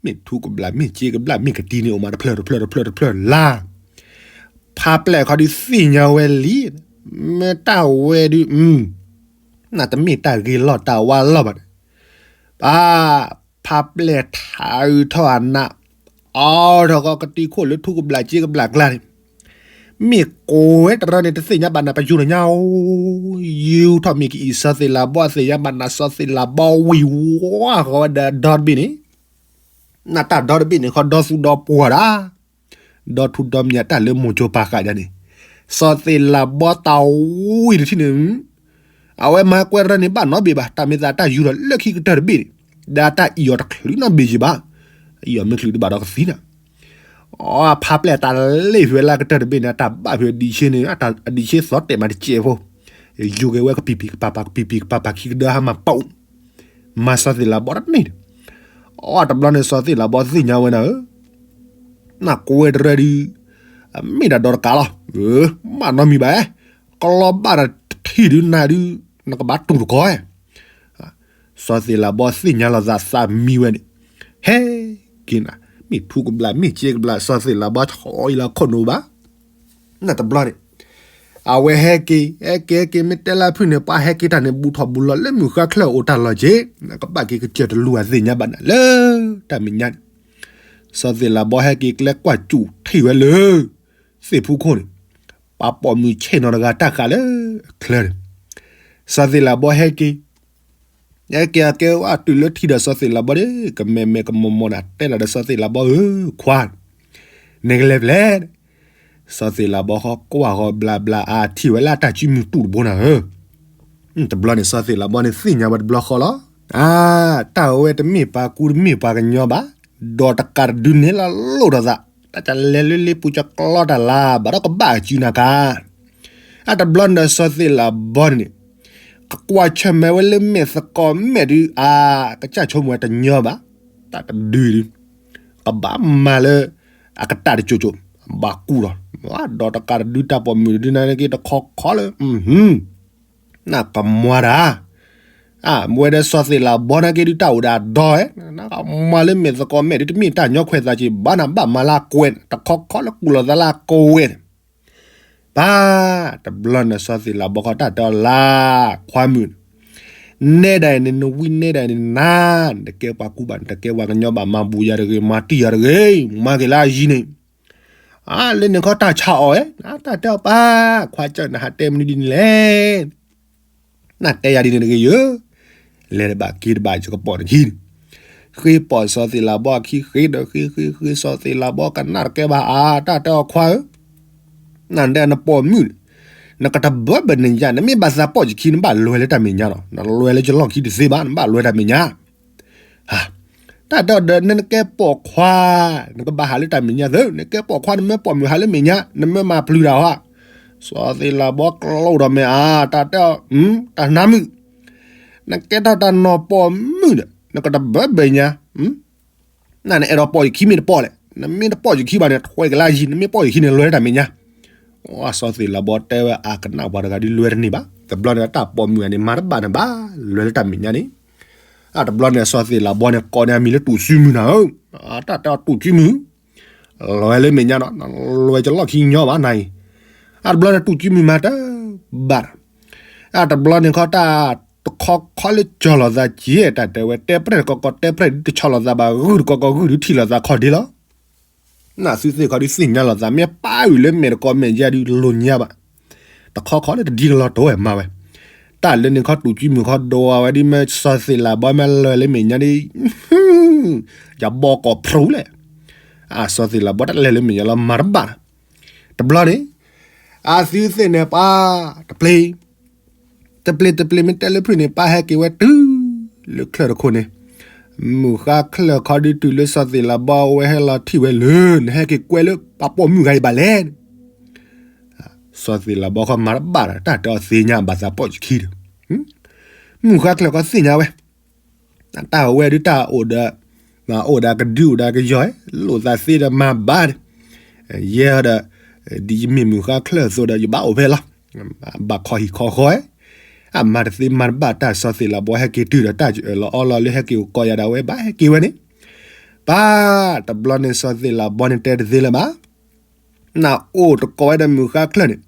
မ့ၢ်ထူကဘျၣ်မ့ၢ်စ့ကဘျၣ်မ့ၢ်ကတံၤန့ၣ် အိၣ်မးတဖျၢၣ်တဖျၢၣ်တဖျၢၣ်တဖျၢၣ်လၢ်, ဖးပျဲၢ်ခီဒုးသ့ၣ်ညါဝဲလံ, မ့ၢ်တၢ်ဝဲဒုး, နတမ့ၢ်တၢ်ဂ့ၤလီၢ်တၢ်ဝါလီၢ်ဘၣ်န့ၣ်, ပၢ်, ဖးပျဲၢ်ထးအုးထီၣ်အနး, အီထီၣ်ကီကတံၤခိၣ်လၢထူကဘျၣ်စ့ကဘျၣ်ကျါန့ၣ်, မ့ၢ်ကိးဝဲတရၢန့ၣ် တသ့ၣ်ညါဘၣ်နၤပယူၤလီၤညါ, ယူၤထီၣ်မ့ၢ်ကအံၤ စီၤသ့ၣ်လၤဘီသ့ၣ်ညါဘၣ်နၤ စီၤသ့ၣ်လၤဘီဝံၤဝါဃီဝဲဒီးဒီတဘ့ၣ်န့ၣ်, နတၢ်ဒီတဘ့ၣ်န့ၣ် ခီဒီသူဒီပှၢ်ဒၣ်, ဒီထူဒီမံၤတၢ်လၢမိၢ်ကၠိပာ်ဃာ်ဒၣ်န့ၣ်, စီၤသ့ၣ်လၤဘီတၢ်ဝံၤတထံၣ်န့ၣ် အဝဲမၤကွဲးတရၢန့ၣ်ဘၣ်နီတဘ့ၣ်ဘၣ်, တၢ်မ့ၢ်သးတၢ်ယူၤဒီးလၢခံကတၢၢ်တဘ့ၣ်န့ၣ်, ဒီးတၢ်အံၤအီၤတချုးနီတဘ့ၣ်ယံၤဘၣ်, အံၤအီၤမ့ၢ်ချုးတဘၣ်ဒီးကသံနၤ, အဖးပျဲၢ်တၢ်လ့ၣ်ဖဲလၢကတၢၢ်တဘ့ၣ်န့ၣ် တၢ်ဘၣ်ဖဲအဒံးဆ့န့ၣ် အဒံးဆ့သီတဲာ်မးတစဲးဖိ, ယူၤက့ၤဝဲကပံာ်ပံာ်ကပာ်ပာ်ကပံာ်ပံာ်ကပာ်ပာ်ခံကဒၢဟါမၢ်ပူၤ, မၤစီၤသ့ၣ်လၤဘီတန့ၢ်န့ၣ်, အတဘျီန့ၣ် စီၤသ့ၣ်လၤဘီသ့ၣ်ညါဝဲနၤဧၢ နကွဲးတရၢဒုး, မ့ၢ်ဒၣ်ဒီတကးလီၤ, ဘၣ်နီတမံၤဘၣ်, ကလီဘၣ်ဒီးထံၣ်ဒုးနၤဒုး, နကဘၣ်တူၢ်တကီၢ်, စီၤသ့ၣ်လၤဘီသ့ၣ်ညါလီၤသးသးမံဝဲန့ၣ်, ဟဲက့ၤနၤ, မ့ၢ်ထူကဘျၣ်မ့ၢ်စ့ကဘျၣ် စီၤသ့ၣ်လၤဘီဆီအံၤလၢခိၣ်နူာ်ဘၣ် နတဘျီန့ၣ်, အဝဲဟဲက့ၤ ဟဲက့ၤဟဲက့ၤ မ့ၢ်တဲလၢဖုၣ်န့ၣ် ပှၤဟဲက့ၤတၢ်န့ၣ် ဘူးထီၣ်ဘူးလီၤလၢမုၢ်ဃါချၢၣ်အိၣ်တၢ်လီၢ်က့ၤ, နကဘၣ်က့ၤကစၢၢ်တလူၤအသ့ၣ်ညါဘၣ်နၤလၢတၢ်မဲာ်ညါန့ၣ်, စီၤသ့ၣ်လၤဘီဟဲက့ၤကျဲကွၢ်စူၣ်ထံၣ်ဝဲလၢ သ့ၣ်ဖူခိၣ်န့ၣ်, ပှၤပိာ်မုၣ်ဆ့ၣ်နီၤတဂၤတၢ်ဃာ်လၢအချၢန့ၣ်, စီၤသ့ၣ်လၤဘီဟဲက့ၤ ဟဲက့ၤအကဲဝဲတုၤလၢထံဒီး စီၤသ့ၣ်လၤဘီန့ၣ် ကမဲာ်မဲာ်ကမီၤမီၤန့ၣ် တဲဒၣ်ဒီးစီၤသ့ၣ်လၤဘီဧၢ, ခွါ, နကလဲၤဖဲလဲၣ်, စီၤသ့ၣ်လၤဘီဃီကွၢ်ဃီဘျးဘျးအါ ထံၣ်ဝဲလၢအတၢ်စုမုၢ်တူၢ်တဘိနၤဧၢ, တဘျီန့ၣ် စီၤသ့ၣ်လၤဘီန့ၣ်သ့ၣ်ညါဝဲတဘျီဃီလီၤ, အါ, တၢ်ဝဲတမ့ၢ်ပှၤကူတမ့ၢ်ပှၤကညီဘၣ်, ဒီးတကးတဒုန့ၣ်လီၤလိၣ်ထီၣ်သး, တၢ်လဲၤလၢလ့ပူၤကကျီတၢ်လၢ ဘၣ်ဒီးကဘၣ်စုနၤခါ အတဘျီန့ၣ်ဒီးစီၤသ့ၣ်လၤဘီန့ၣ်န့ၣ်, ကကွၢ်ဆၢၣ်မဲာ်ဝဲလၢမဲာ်သကိးမဲာ်ဒုးအါ, ကစၢ်ဆိကမိၣ်ဝဲတညီဘၣ်, တၢ်တဒုဒုး, ကဘၣ်မၤလၢ အကတၢၢ်တကၠိကၠိ, ဘၣ်ကူၣ်လီၤ, ဒီးတကးတဒုတၢ်ပိာ်မုၣ်တဒုန့ၣ်က့ၤတခီခီလၢ နကမၤတၢ် အဝဲဒီးစီၤသ့ၣ်လၤဘီန့ၣ်က့ၤဒုးတၢ်အိၣ်ဒီးအဒီဝဲ, နကမၤလၢမဲာ်သကိးမဲာ်ဒုးတမ့ၢ်တၢ်ညီခွဲးသးက့ၤဘၣ် နဘၣ်မၤလၢအကွဲး တခီခီလၢကူၣ်လီၤသးလၢအကွဲးန့ၣ်, ပၢ်, တဘျီန့ၣ်စီၤသ့ၣ်လၤဘီဃီတၢ်တဲအီၤလၢခွါမုၣ်န့ၣ်, နဲဒၣ်အံၤန့ၣ် နဝံနဲဒၣ်အံၤန့ၣ်နၤ, နတကဲပှၤကူဘၣ် နတကဲပှၤကညီဘၣ် မၤဘူးယၤတဂ့ၤ မၤတံၢ်ယၤတဂ့ၤ မၤက့ၤလၢအယံၤန့ၣ် အါ လၢန့ၣ်ခီတၢ်ဆါအီၣ်ဝဲ, တၢ်တဲအီၤပၢ်, ခွါကၢၢ်နဟးတဲမနုၤဒ်န့ၣ်လဲၣ်, နတဲယၤဒ်န့ၣ်တဂ့ၤယၢ်, လဲၤတဘၣ်က့ၤတဘၣ်ယကပိာ်နခံန့ၣ်, ဃ့ပိာ်စီၤသ့ၣ်လၤဘီအခံ ဃ့ဒီးဃ့ဃ့ဃ့ စီၤသ့ၣ်လၤဘီကနၣ်တကဲဘၣ်အါ တၢ်တဲအီၤခွါဧၢ, နတဲနပိာ်မုၣ်န့ၣ်, နကတဘၢဘၣ်နညါ နမ့ၢ်ဘၣ်သးပိာ်ယခံ နဘၣ်လဲၤလၢတၢ်မဲာ်ညါလီၤ, နလဲၤလၢယလီၢ်ခံတသ့ဘၣ် နဘၣ်လဲၤတၢ်မဲာ်ညါ တၢ်တဲအီၤဒီး နနကဲပိာ်ခွါ, နကဘၣ်ဟးလၢတၢ်မဲာ်ညါသၢ, နကဲပိာ်ခွါ နမ့ၢ်ပိာ်မုၣ်ဟးလၢမဲာ်ညါ နမ့ၢ်မၤပျုၤတၢ်ဟီ, စီၤသ့ၣ်လၤဘီကျိၣ်ဒီးမဲာ်အါ, တၢ်တဲအီၤ, တၢ်နါမုၣ်, နကဲထီၣ်တၢ်နီၢ်ပိာ်မုၣ်ဒီး နကတဘၢဘၣ်ညါ နနအဲၣ်ဒိးပိာ်ယခံမ့ၢ်တပိာ်လဲၣ်, နမ့ၢ်တပိာ်ယခံဘၣ်န့ၣ် ထွဲကလၢယံၤ နမ့ၢ်ပိာ်ယခံန့ၣ် လဲၤလၢတၢ်မဲာ်ညါ, စီၤသ့ၣ်လၤဘီတဲဝဲအကနၣ်ပှၤတဂၤဒုးလဲၤတန့ၢ်ဘၣ်, တဘျီန့ၣ်တၢ်ပိာ်မုၣ်အန့ၣ် မၤတဘၣ်န့ၣ်ဘၣ် လဲၤလၢတၢ်မဲာ်ညါန့ၣ်, အတဘျီန့ၣ် စီၤသ့ၣ်လၤဘီန့ၣ် ကိးန့ၢ်အမံၤလၢတူၢ်စုမုၢ်နၤဧၢ, တၢ်တဲအီၤတူၢ်စုမုၢ် လဲၤလၢမဲာ်ညါဒီး လဲၤကလီၢ်ခံညီဘၣ်နၤအံၤ, အတဘျီန့ၣ်တူၢ်စုမုၢ်မၤတဘၣ်ဒီး တၢ်တဘျီန့ၣ်ခီ တၢ်တခီခီလၢကၠီၤလိာ်သးက့ တၢ်တဲဝဲ တဲပြဲၣ်တကီကီ တဲပြဲၣ်ဒုးတဆီၣ်လိာ်သးဘၣ် ဂုၢ်တကီကီ ဂုၢ်ဒုးထံၣ်လိာ်သးခီဒ့လီၤ. နသုသ့ၣ်ခီဒုးသ့ၣ်ညါလိာ်သး မ့ၢ်ပၢ်အုၣ်လၢမဲာ်တကီမဲာ်ယါဒုးလိာ်ညါဘၣ်. တခီခီလၢတဒ်ကလီၤတိဝဲမၤဝဲ, တၢ်လၢန့ၣ်ခီ တူၢ်ကၠံမုၣ်ခီဒိးဝဲဒ်မ့ၢ်စီၤသ့ၣ်လးဘီမ့ၢ်လၢာ်လၢမဲာ်ညါဒ် ယဘီကီၢ်ဖြူလဲၣ်. အစီၤသ့ၣ်လးဘီတလဲၤလၢမဲာ်ညါလီၤ မၤတဘၣ်. တဘျီန့ၣ် အသုသ့ၣ်န့ၣ်ပၢ် တပျ့ၤ တပျ့ၤတပျ့ၤ မ့ၢ်တဲလၢဖုၣ်န့ၣ် ပၢ်ဟဲက့ၤဝဲတုၤလၢချၢၣ်တခိၣ်န့ၣ်, မုၢ်ဃါချၢၣ်ခီဒုးတုၤလၢစီၤသ့ၣ်လးဘီဝဲဟဲလီၤထံၣ်ဝဲလၢ နဟဲက့ၤကွဲလၢပှၤပိာ်မုၣ်ဂၤအံၤဘၣ်လဲၣ်. စီၤသ့ၣ်လးဘီခီမၤတဘၣ်ဒီး တၢ်တဲအီၤသ့ၣ်ညါဘၣ်သးပိာ်ယခံဒီး, မုၢ်ဃါချၢၣ်ခီသ့ၣ်ညါဝဲ တၢ်အဝဲဒုးတၢ်အိၣ်ဒီး, အိၣ်ဒီးကဒုအိၣ်ဒီးကယီၤ, လိာ်သးသ့ဒီးမၤဘၣ်ဒီး, ယဲဒီး, ဒ်ယမ့ၢ်မုၢ်ဃါချၢၣ်အသိးဒီး ယဘၣ်အိၣ်ဖဲလီၤ. ဘၣ်ခီဟံၣ်ခီဃီ, အမၤတသ့မၤတဘၣ် တၢ်စီၤသ့ၣ်လးဘီဟဲက့ၤတုၤဒီး တၢ်အၢၣ်လီၤအီလီၤလၢဟဲက့ၤအိၣ်ကီးယၤဒၣ်ဝဲ ဘၣ်ဟဲက့ၤဝဲန့ၣ်, ပၢ်, တဘျီန့ၣ်စီၤသ့ၣ်လးဘီန့ၣ်တဲတသ့လၢၤဘၣ်. နအိၣ်တကိးဝဲဒီးမုၢ်ဃါချၢၣ်န့ၣ်,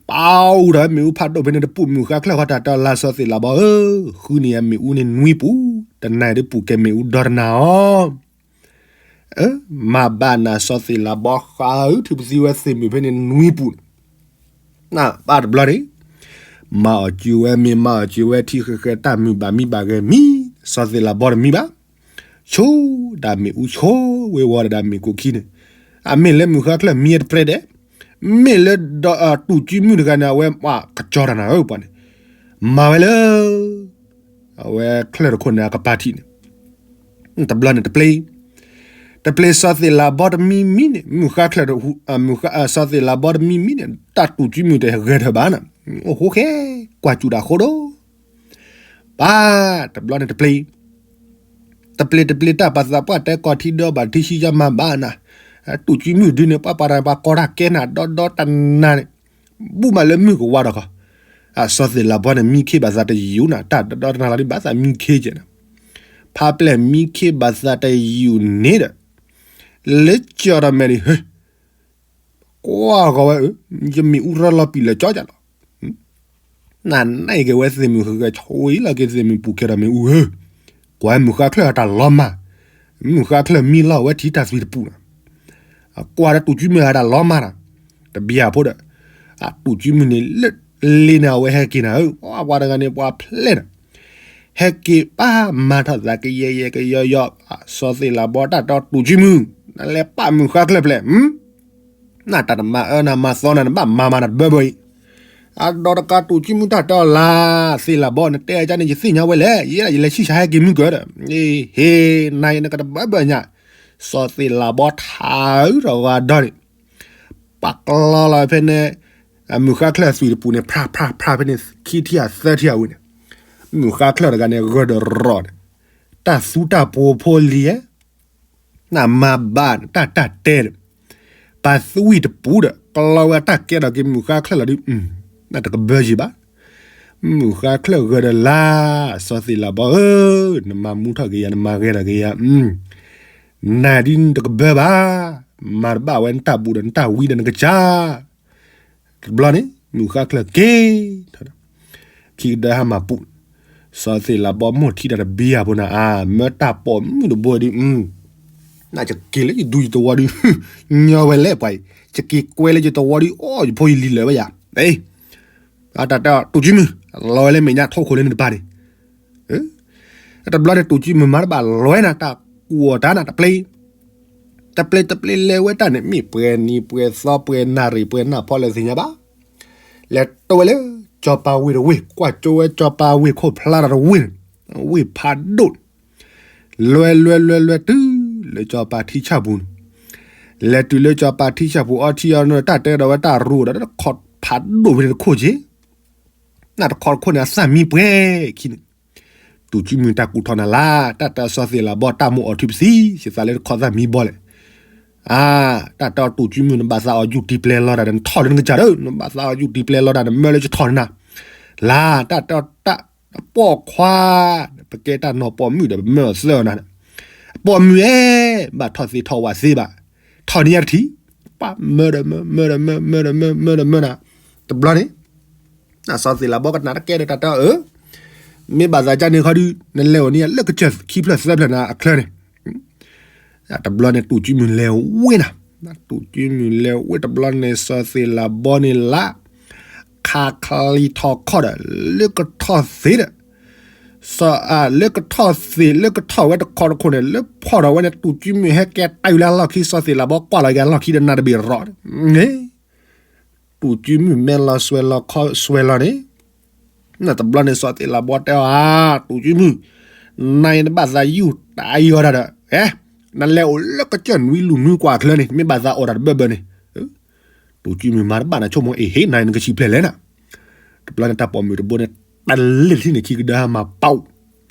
ပာ်အူဒီးမ့ၣ်အူဖးဒိၣ်ဖဲန့ၣ်တပူၤ မုၢ်ဃါချၢၣ်ဃီ တၢ်တဲအီၤလၢစီၤသ့ၣ်လးဘီဧၢ, ဃုန့ၢ်ယၤမ့ၣ်အူန့ၣ်နွံပူၤ, တနၤအံၤဒုးပူၤကဲမ့ၣ်အူဒီတနၤအီၤ. မၤဘၣ်နၤစီၤသ့ၣ်လးဘီဃုထူၣ်ပသံဝဲသ့ၣ်မုၣ်ဖဲန့ၣ်နွံပူၤန့ၣ်, ပၢ်တဘျီန့ၣ်, မၤအီၣ်စၢၤဝဲမ့ၤ မၤအီၣ်စၢၤဝဲထံဃဲဃဲ တၢ်မုာ်ဘၣ်မံဘၣ်ဂဲၤမံ, စီၤသ့ၣ်လးဘီတမံဘၣ် ဆိဒၣ်မ့ၣ်အူဆိဝဲဝီဒီးဒၣ်မ့ၣ်ကိးခံန့ၣ်, အမ့ၢ်လၢမုၢ်ဃါချၢၣ်မံတပြဲဒဲး, မ့ၢ်လၢ တူၢ်ကၠံမုၣ်တဂၤန့ၣ် အဝဲပှၤကကၠီတၢ်နၤဧၢပှၤန့ၣ်, မၤဝဲလၢ အဝဲချၢၣ်တခိၣ်န့ၣ်အကပၤထံးန့ၣ်, တဘျီန့ၣ်တပျ့ၤ, တပျ့ၤစီၤသ့ၣ်လးဘီတမံမံန့ၣ် မုၢ်ဃါချၢၣ်, စီၤသ့ၣ်လးဘီတမံမံန့ၣ် တၢ်တူၢ်ကၠံမုၣ်တဂဲၤထၢၣ်ဘၣ်နၤ, အိၣ်ဃိဃဲ ကွၢ်စူၣ်တၢ်ဃိဒီး ပၢ်, တဘျီန့ၣ်တပျ့ၤ, တပျ့ၤတပျ့ၤ တၢ်ပာ်သးပှၢ်တဲကီၢ်ထံဒီဘၣ်ထံဆံယါမၤဘၣ်နၤ, တူၢ်ကၠံမုၣ်ဒုန့ၣ် ပှၤပာ်တၢ်ပှၤကီတၢ်ကဲနၤဒီဒီတနၤန့ၣ်, ဘူၣ်မးလၢမုၢ်ကဝါဒီးကီး, အစီၤသ့ၣ်လးဘီန့ၣ် မံခ့ဘၣ်သးတယူၤနၤ တၢ်ဒီဒီတနၤလီၤဒုးဘၣ်သးမံခ့ကဲနၤ, ဖးပျဲၢ်မံခ့ဘၣ်သးတယူၤန့ၣ်ဒီး, လၢကၠီၤတၢ်မဲာ်န့ၣ် ဟ့ ကွၢ်ဂီၤဝဲ, ယမ့ၣ်အူရၢလီၤပံာ်လၢကၠီကၠီလီၤ. နနံၣ်က့ၤဝဲသ့ၣ်မုၣ်ဃဲဃဲ ဆိလီၤက့ၤသ့ၣ်မုၣ်ပူၤကဲထီၣ်မ့ၣ်အူဧၢ, ကွၢ်မုၢ်ဃါချၢၣ်အတၢ်လီၤမၢ်, မုၢ်ဃါချၢၣ်မံလီၤဝဲထံတၢ်သွံၣ်တပူၤနၤ, ကွၢ်ဒီးတူၢ်ကၠံမုၣ်အတၢ်လီၤမၢ်နၤ, တဘံၣ်အဖိဒီး, တူၢ်ကၠံမုၣ်န့ၣ် လၢလ့န့ၣ် အဝဲဟဲက့ၤနၤဧၢ, ပှၤတဂၤန့ၣ် ပှၤဖျဲၣ်နၤ ဟဲက့ၤပၢ်မၤထီၣ်သးကယဲၢ်ယဲၢ်ကယီယီ, စီၤသ့ၣ်လးဘီတၢ်တဲတူၢ်ကၠံမုၣ်, နလဲၤပာ်မုၢ်ဃါချၢၣ်ဖျဲး, နတၢ်တမၤအၢနၤမၤသီနၤ နဘၣ်မၤမၤနၤတဘၢဘၢအံၤ, အဒီတကးတူၢ်ကၠံမုၣ်တၢ်တဲအီၤလၢ သ့ၣ်လးဘီ နတဲအကါန့ၣ် ယသ့ၣ်ညါဝဲလဲၣ်, ယဲဒၣ်ယလဲၤဆံၣ်ဆါဟဲက့ၤမုၢ်ကၢဒီး, ဟ့ၣ်, နၤအံၤနကတဘၢဘၢညါ, စီၤသ့ၣ်လးဘီထါအုးထီၣ်ဂၤဒီန့ၣ် ပာ်ကျီလီၤဖဲန့ၣ်, မုၢ်ဃါချၢၣ်အသွံၣ်တပူၤန့ၣ် ဖြါဖြါဖြါဖဲန့ၣ် ခံထံၣ်ဧါသၢထံၣ်ဧါဝံၤန့ၣ်, မုၢ်ဃါချၢၣ်တဂၤန့ၣ် ဂၢၢ်ဒီးရီၣ်န့ၣ်, တၢ်သူတၢ်ပိၤဖိလံၤဧၢ, နမၤဘၣ်တၢ်တၢ်တဲဒီး, ပာ်သွံၣ်တပူၤဒီး ကျီဝဲတၢ်ကဲထီၣ်က့ၤမုၢ်ဃါချၢၣ်လီၤဒုး, နတကဘၢယံၤဘၣ်, မုၢ်ဃါချၢၣ်ဂၢၢ်ဒီးလၢ်, စီၤသ့ၣ်လးဘီဧၢ, နမၤမူထီၣ်က့ၤယၤ နမၤဂဲၤထီၣ်က့ၤယၤ, နၤဒုးနတကဘၢဘၣ်, မၤတဘၣ်ဝဲနတၢ်ဘူးဒီးနတၢ်ဝံဒီးနကစၢ်, တဘျီန့ၣ် မုၢ်ဃါချၢၣ်က့ၤထီၣ်ဒီး, ခံကဒၢဟါမၢ်ပူၤ, စီၤသ့ၣ်လးဘီမိၢ်ထံတၢ်တဘံယၤဖိနၤဧါ, မၢတၢ်ပိာ်မုၣ်တဘိဒုး, နကက့ၤလၢယဒူယသဝီဒုး, ညီဝဲလဲၣ်ပှၤအံၤ, ယက့ၤကွဲလၢယသဝီဒုး အိၣ်ယဖိယလံၤလၢာ်ဝဲယၤ, တၢ်တဲ တူၢ်ကၠံမုၣ်, လီၤဝဲလၢမဲာ်ညါထိၣ်ခိၣ်လၢနတပၤန့ၣ် တဘျီန့ၣ် တူၢ်ကၠံမုၣ်မၤတဘၣ်လီၤဝဲနၤ တၢ်ကူၣ်အီၤတၢ်နၤတပျ့ၤ, တပျ့ၤတပျ့ၤလဲၤဝဲတၢ်န့ၣ် မ့ၢ်ပှဲၤနံၤပှဲၤသီပှဲၤနၣ်ရံၣ်ပှဲၤနၢ်ဖီလဲၣ်သ့ၣ်ညါဘၣ်, လဲၤတိဝဲလၢ ကၠီၤပၤဝ့ၢ်တဝ့ၢ် ကွၢ်ကၠိဝဲကၠီၤပၤဝ့ၢ်ခိၣ်ဖျါတၢ်တဝ့ၢ်န့ၣ်, ဝ့ၢ်ဖးဒိၣ်န့ၣ်, လဲၤလဲၤလဲၤလဲၤတုၤလၢကၠီၤပၤထံဆၣ်ပူၤန့ၣ်, လဲၤတုၤလၢကၠီၤပၤထံဆၣ်ပူၤအီထံအီနိ တၢ်တဲဒီးဝဲတၢ်ရူးဒီးတခီဖးဒိၣ်ဖဲန့ၣ်တခိၣ်က့ၤ နၢ်တခီတခိၣ်န့ၣ် အသၣ်မံပှဲၤခံန့ၣ်, တူၢ်ကၠံမုၣ်တၢ်ကူၣ်ထီၣ်နၤလၢ်, တၢ်တဲစီၤသ့ၣ်လးဘီတၢ်မိၣ်အီၣ်ထုပသံ ယသးလၢတခီသၣ်မံဘီလဲၣ်, အါ, တၢ်တဲတူၢ်ကၠံမုၣ် နဘၣ်သးအီၣ်ယူၢ်တံၢ်ပျဲလီၤတၢ်ဒီး နထီၣ်လၢနကစၢ်ဒီး နဘၣ်သးအီၣ်ယူၢ်တံၢ်ပျဲလီၤတၢ် နမၢလၢယထီၣ်နၤ, လၢ်, တၢ်တဲတၢ်, ပိာ်ခွါ, ပကဲတၢ်နီၢ်ပိာ်မုၣ်ဒီး ပမၢအီၤသၢနၤ, ပိာ်မုၣ်ဧၢ, ဘၣ်ထီၣ်သ့ထီၣ်ဝးသ့ဘၣ်, ထီၣ်န့ၢ်ယၤတထံၣ်, ပှၤမၢဒီးမၢ မၢဒီးမၢ မၢဒီးမၢ မၢဒီးမၢနၤ, တဘျီန့ၣ် စီၤသ့းလးဘီကနၣ်တကဲဒီးတၢ်တဲအီၤ အၢ မ့ၢ်ဘၣ်သးကန့ၣ်ခီဒုး နလဲၤအိၣ်န့ၣ်လၢကစၢၢ်ခံဖျၢၣ်သၢဖျၢၣ်န့ၣ်အချၢန့ၣ် တဘျီန့ၣ် တူၢ်ကၠံမုၢ်လဲၤဝဲနၤ, တူၢ်ကၠံမုၢ်လဲၤဝဲတဘျီန့ၣ် စီၤသ့းလးဘီန့ၣ်လၢ ခးချံထီၣ်ခီၣ်ဒီး လၢကထီၣ်သ့ဒီး လၢကထီၣ်သ့ လၢကထီၣ်ဝဲတခီတခိၣ်န့ၣ် လၢဖီၣ်ထီၣ်ဝဲန့ၣ် တူၢ်ကၠံမုၢ်ဟဲကဲတၢ်အုးလၢအလီၢ်ခံ စီၤသ့းလးဘီကွၢ်လီၤက့ၤအလီၢ်ခံဒီးနၤတဘ့ၣ်ရီး တူၢ်ကၠံမုၢ်မဲလီၤစွဲလီၤခီစွဲလီၤန့ၣ် နတဘျီန့ၣ် စီၤသ့းလးဘီတဲအီၤဧါ တူၢ်ကၠံမုၢ်, နၤအံၤနဘၣ်သးယူၢ်တၢ်ယီၤတၢ်ဒီး ဟဲ, နလဲၤအိၣ်လၢကစၢၢ်နွံလူၢ်နွံကွၢ်ချၢန့ၣ် မ့ၢ်ဘၣ်သးအီၣ်တၢ်တဘၢဘၢန့ၣ်, တူၢ်ကၠံမုၢ်မၤတဘၣ်နၤဆိကမိၣ် အ့ဟ့ နၤအံၤနကဆံးဖျဲၣ်လဲၣ်နၤ, တဘျီန့ၣ်တၢ်ပိာ်မုၣ်တဘိန့ၣ် တလ့ၢ်ထံၣ်န့ၣ်ခံကဒၢဟါမၤပီး,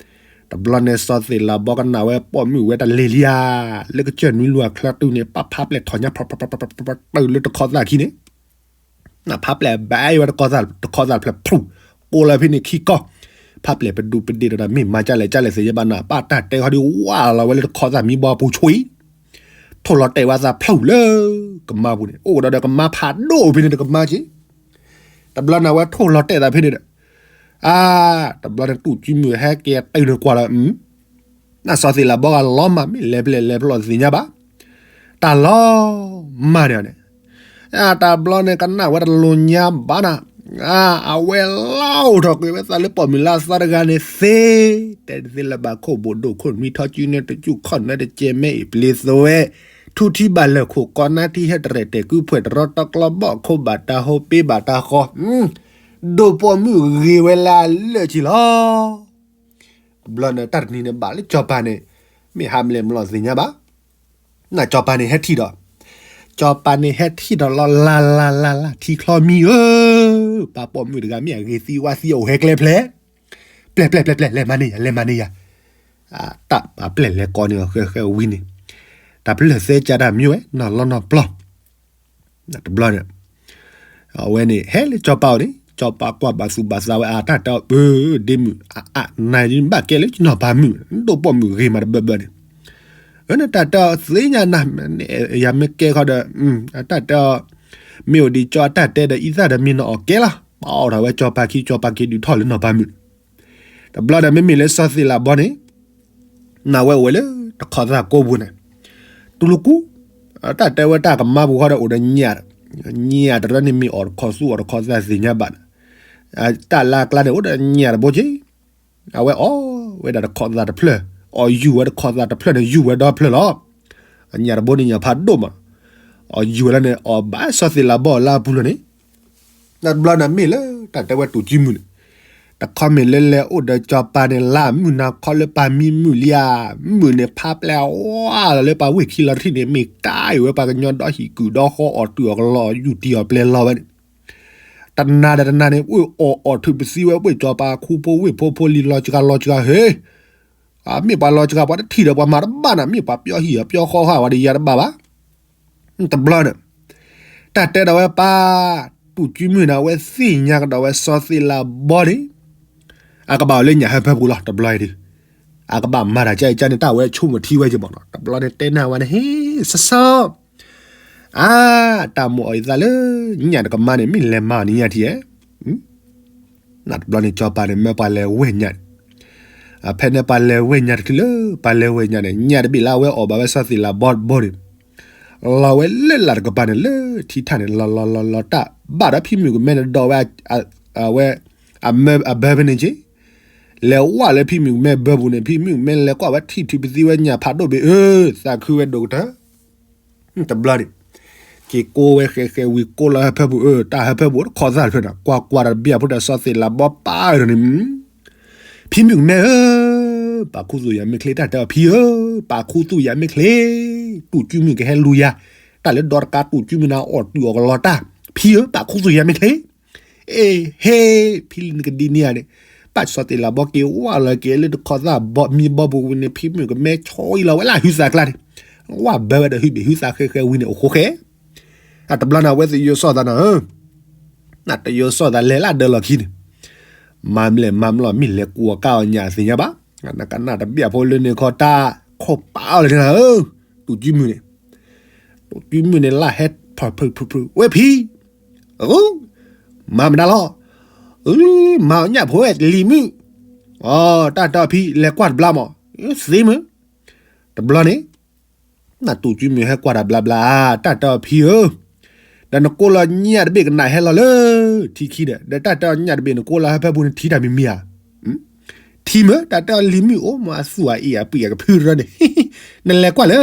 တဘျီန့ၣ် စီၤသ့းလးဘီကနၣ်ဝဲပိာ်မုၣ်ဝဲတလ့ၢ်လံဧါ, လၢကစၢၢ်နွံလူၢ်အချၢတုၤန့ၣ် ပာ်ဖးပျဲၢ်ထီၣ်ညါ ဖျီဖျီဖျီဖျီဖျီဖျီတုၤလၢတခီသၣ်ခံန့ၣ် နဖးပျဲၢ်ဘၣ်ဝဲတခီသၣ်တခီသၣ်တဖျၢၣ်ဖျူး, ကိးလၢဖဲန့ၣ်ခံကီၢ်, ဖးပျဲၢ်ပဒူပဒ့ဒီးမ့ၢ်မၤကၢ်လဲၣ်ကၢ်လဲၣ်သ့ၣ်ညါဘၣ်နၤ ပာ်တၢ်တဲခီဒုးဝၢ်လီၤဝဲလၢတခီသၣ်မံဘီအပူၤဆိအံၤ, ထိၣ်လီၤတဲာ်ဝဲသးဖျူးလၢကမါပူၤန့ၣ် အိၣ်ဒီးဒီးကမါဖးဒိၣ်ဖဲန့ၣ်တကမါက့ၤ, တဘျီန့ၣ်ဝဲထိၣ်လီၤတဲာ်သးဖဲန့ၣ်ဒီး အါ, တဘျီန့ၣ်တူၢ်ကၠံမုၢ်ဟဲက့ၤတုၤန့ၣ်ကွၢ်လီၤ နစီၤသ့းလးဘီဂၤလီၤမၢ် မ့ၢ်လဲၤပျဲၢ်လဲၤဖျီၣ်သ့ၣ်ညါဘၣ်, တၢ်လီၤမၢ်န့ၣ်န့ၣ်, တဘျီန့ၣ်ကနၣ်ဝဲတလိၤညါဘၣ်နၤ, အဝဲလီၤအိၣ်ထီၣ်ကွံာ်ဝဲသးလၢပိာ်မုၣ်လၢအသီတဂၤန့ၣ်သ့, တဲတသ့လၢၤဘၣ်ခိၣ်ဘိၣ်ဒိၣ်ခိၣ်နွံထီၣ်စုနဲတစုခီၣ်နဲတကဲမဲအံၤပျ့ၤသဝဲ, ထူထံဘၣ်လၢာ်ခိၣ်ကီနါထံဟဲတရဲၣ်တဲာ်ကုဖှဲၣ်တရီတကျီဘီၣ်ခိၣ်ဘၣ်တၢ်ဟိပ့ဘၣ်တၢ်ဃီ, ဒိၣ်ပိာ်မုၣ်ဂ့ၤဝဲလၢအလၢာ်ဆံလီၤ တဘျီန့ၣ်တၢ်တနံၤန့ၣ်ဘၣ်လၢစီၤပၤန့ၣ်, မ့ၢ်ဟးမလဲၣ်မလီၤသ့ၣ်ညါဘၣ်, နစီၤပၤန့ၣ်ဟဲထံၣ်ဒီး, စီၤပၤန့ၣ်ဟဲထံၣ်ဒီးလီၤလၢ်လၢ်လၢ်လၢ်ထံချီမံဧၢ, ပှၤပိာ်မုၣ်တဂၤမ့ၢ်အဂ့ၤသံဝါသံအအိၣ်ဟဲကျဲဖျဲး, ပျဲၢ်ပျဲၢ်ပျဲၢ်ပျဲၢ်လဲၤမၤန့ၢ်ယၤ လဲၤမၤန့ၢ်ယၤ, တၢ်ပာ်ပျဲၢ်လဲၤကိးန့ၢ်အီၤဃဲဃဲဝံၤန့ၣ်, တၢ်ပျဲၢ်သဲကၢ်တၢ်မံဝဲ နီၢ်လီၢ်နီၢ်ပျီၢ် တဘျီန့ၣ်, အဝဲန့ၣ် ဟဲလၢစီၤပၤအိၣ်န့ၣ် စီၤပၤကွၢ်ဘၣ်သူၣ်ဘၣ်သးဝဲအတၢ်တဲအီၤ ပၢ်ဒ့မုၣ်, အနၤဘၣ်ကဲလၢနီၢ်ပၤမုၣ်, ဒိၣ်ပိာ်မုၣ်ဂ့ၤမးတဘၢဘၢန့ၣ်, နတၢ်တဲအီၤသ့ၣ်ညါနၤ, ယမ့ၢ်ကဲခီဒီး, အတၢ်တဲအီၤ, မ့ၢ်အိၣ်ဒံးကၠီအတၢ်တဲဒီးအံသၣ်ဒီးမ့ၢ်နအီၣ်ကဲလီၤ, ပာ်အီၣ်ထီၣ်ဝဲစီၤပၤခံ စီၤပၤက့ၤဒုးထီၣ်လၢနီၢ်ပၤမုၣ်, တဘျီဒီးမ့မ့ၢ်လၢစီၤသ့းလးဘီန့ၣ် နဝဲအိၣ်ဝဲလၢတခီသၣ်ကိးပူၤန့ၣ်, တူၢ်လိာ်ကူ, တၢ်တဲဝဲတၢ်ကမါပူၤဃီဒီးအိၣ်ဒီးညၣ်, ညၣ်တရၢန့ၣ်မ့ၢ်အီၣ်တခီသူၣ်အီၣ်တခီသၣ်သ့ၣ်ညါဘၣ်, တၢ်လၢအကျါန့ၣ်အိၣ်ဒီးညၣ်တဘိက့ၤ, အဝဲအီၣ်ဝဲဒၣ်တခီသၣ်တဖျၢၣ်, အီၣ်ယူၢ်ဝဲတခီသၣ်တဖျၢၣ်န့ၣ် ယူၢ်ဝဲဒီဖျၢၣ်လီၤ, အညၣ်တဘိန့ၣ်ညၣ်ဖးဒိၣ်မး, အီၣ်ယူၢ်ဝဲလၢန့ၣ် အီၣ်ဘၣ်စီၤသ့းလးဘီအီၤလၢအပူၤလီၤန့ၣ် တဘျီန့ၣ်မ့ၢ်လၢတၢ်တဲဝဲတူၢ်ကၠံမုၢ်န့ၣ်, တခီမ့ၢ်လၢလဲၤအိၣ်ဒီးစီၤပၤန့ၣ် လၢမုၢ်နၤခီလၢပှၤမံမုၢ်လံဧါ, မုၢ်န့ၣ်ဖးပျဲၢ်ဝါလီၤလၢပှၤဝ့ၢ်ခံလီၤတထံၣ်န့ၣ် မ့ၢ်ကါအံၤဝဲပှၤကညီဒီဟံၣ်ကုၢ်ဒီဃီအီၣ်တုာ်အီၣ်ကလီအီၣ်ယူၢ်တံၢ်အီၣ်ပျဲၢ်လီၤဝဲန့ၣ်, တနၤဒီးတနၤန့ၣ် ဝ့ၢ်အီၣ်အီၣ်ထုးပသံဝဲဝ့ၢ်စီၤပၤခူဖိဝ့ၢ်ဖိဖိလံၤလီၤစှၤလီၤစှၤဟ့ မ့ၢ်ပှၤလီၤစှၤပှၤတထံၣ်ဒီးပှၤမၤတဘၣ်နၤ မ့ၢ်ပှၤပျီဟံၣ်အပျီဃီဃာ်ဝဲဒီးယၤတဘၣ်ဘၣ်. တဘျီန့ၣ် တၢ်တဲဒီးဝဲပၢ် တူၢ်ကၠံမုၢ်န့ၣ် အဝဲသ့ၣ်ညါကဒီးဝဲစီၤသ့းလးဘီန့ၣ် အကဘၣ်အိၣ်လၢညၣ်ဟၢဖၢပူၤလီၤ တဘျီအံၤဒီး အကဘၣ်မၤတၢ်ကၠၢ်အံၤကၠၢ်န့ၣ် တၢ်ဝဲဆိကမိၣ်ထံဝဲက့ၤဘၣ်နီၤ တဘျီန့ၣ်တဲနၢ်ဝဲန့ၣ် ဟ့ၣ် စီၤစီၤ အါ တၢ်မိၣ်အီၣ်အံၤသးလၢ ညၣ်တကမါန့ၣ် မ့ၢ်လဲၤမၤအီၤန့ၣ်ညၣ်ထံဧဲ နတဘျီန့ၣ် စီၤပၤန့ၣ် မၢပှၤလဲၤဝဲၢ်ညၣ်န့ၣ်, ဖဲန့ၣ်ပှၤလဲၤဝဲၢ်ညၣ်တချုးလၢ ပှၤလဲၤဝဲၢ်ညၣ်န့ၣ် ညၣ်တဘ့ၣ်လၢအဝဲအီၣ်ဘၣ်ဝဲစီၤသ့းလးဘီတဘီန့ၣ်, လီၤဝဲလၢလၢ်တကပၤန့ၣ် လၢထံထၣ်န့ၣ် လီၤလီၤလီၤလီၤတၢ် ဘၣ်ဒီးဖံမုၣ်ကမဲန့ၣ်ဒီးဝဲ အဝဲ အဘၢဖဲန့ၣ်က့ၤ, လဲၤဝဲလၢဖံမုၣ်ကမဲဘၢပူၤန့ၣ် ဖံမုၣ်ကမဲလဲၤကွၢ်ဝဲထံၣ်ထုးပသံဝဲညၣ်ဖးဒိၣ်ဘ့ၣ်အၢ သးခုဝဲဒိၣ်ကတၢၢ် တဘျီန့ၣ် က့ၤကိးဝဲဃဲဃဲဝံၤကိးလၢဟၢဖၢပူၤအၢ တၢ်ဟၢဖၢပူၤတခီသၣ်တဖျၢၣ်န့ၣ် ကွၢ်ကွၢ်တဘျီဖိဒီးစီၤသ့းလးဘီပၢ်ဒီးန့ၣ်, ဖံမုၣ်ကမဲဧၢ, ပာ်ခူသူၣ် ယၤမ့ၢ်ချ့ တၢ်တဲအီၤဖံဧၢ, ပာ်ခူသူၣ် ယၤမ့ၢ်ချ့, တူၢ်ကၠံမုၢ်ကဟဲလူၤယၤ, တၢ်လၢဒီတကးတူၢ်ကၠံမုၢ်န့ၣ်အီၣ်တုာ်အီၣ်ကလီတၢ်, ဖံဧၢ ပာ်ခူသူၣ် ယၤမ့ၢ်ချ့ အ့ဟ့, ဖံလံနကဒံန့ၣ်ဧါန့ၣ်, ပာ်စီၤသ့းလးဘီက့ၤဝဲလီၤက့ၤလၢတခီသၣ်မံဘီပူၤဝံၤန့ၣ် ဖံမုၣ်ကမဲဆီအံၤလီၤဝဲလၢဟုသးကျါန့ၣ်, ဝဲဘၢဝဲဒီးဟုဘ့ၣ်ဟုသးဃဲဃဲဝံၤန့ၣ် အိၣ်ဃိဃဲ, အတဘျီန့ၣ် အဝဲသယိၤစီၣ်သးန့ၣ်ဧၢ, နတယိၤစီၣ်သးလဲၤလၢဒၢးလီၢ်ခံန့ၣ်, မၤမလဲၣ်မၤမလီၢ်မ့ၢ်လဲၤကူအီၤကၢ်အီၤညၣ်သ့ၣ်ညါဘၣ်, နကနၣ်တဘျီဖိလၢန့ၣ်ခီတၢ်ခိၣ်ပာ်အီၤလၢန့ၣ်ဧၢ, တူၢ်ကၠံမုၢ်န့ၣ် တူၢ်ကၠံမုၢ်န့ၣ် လၢဟဲဖၢဖုဖုဖု ဝဲဖံ, မၤမတၤလီၤ, ပုၢ်မၤအီၣ်ညၣ်ဖိဝဲတလံၤမုၣ်, အိ တၢ်တဲအီၤဖံ လဲၤကွၢ်တဘျါမး, သ့မုၢ်, တဘျီန့ၣ် နတူၢ်ကၠံမုၣ်ဟဲကွၢ်တၢ်ဘျါဘျါ, တၢ်တဲအီၤဖံဧၢ, ဒီးနကိးလီၤညၣ်တဘ့ၣ်ကနၣ်ဟဲလီၤလၢ ထံခံဒီး ဒီးတၢ်တဲအီၤညၣ်တဘ့ၣ်နကိးလီၤဟၢဖၢပူၤနထံၣ်တၢ်မံၤမံၤဧါ, ထံမုၢ် တၢ်တဲအီၤလံၤမုၣ်အိၣ် မ့ၢ်အသူၣ်အအ့ၣ်အပှံၢ်အကဖုတရၢန့ၣ်, နလဲၤကွၢ်လၢ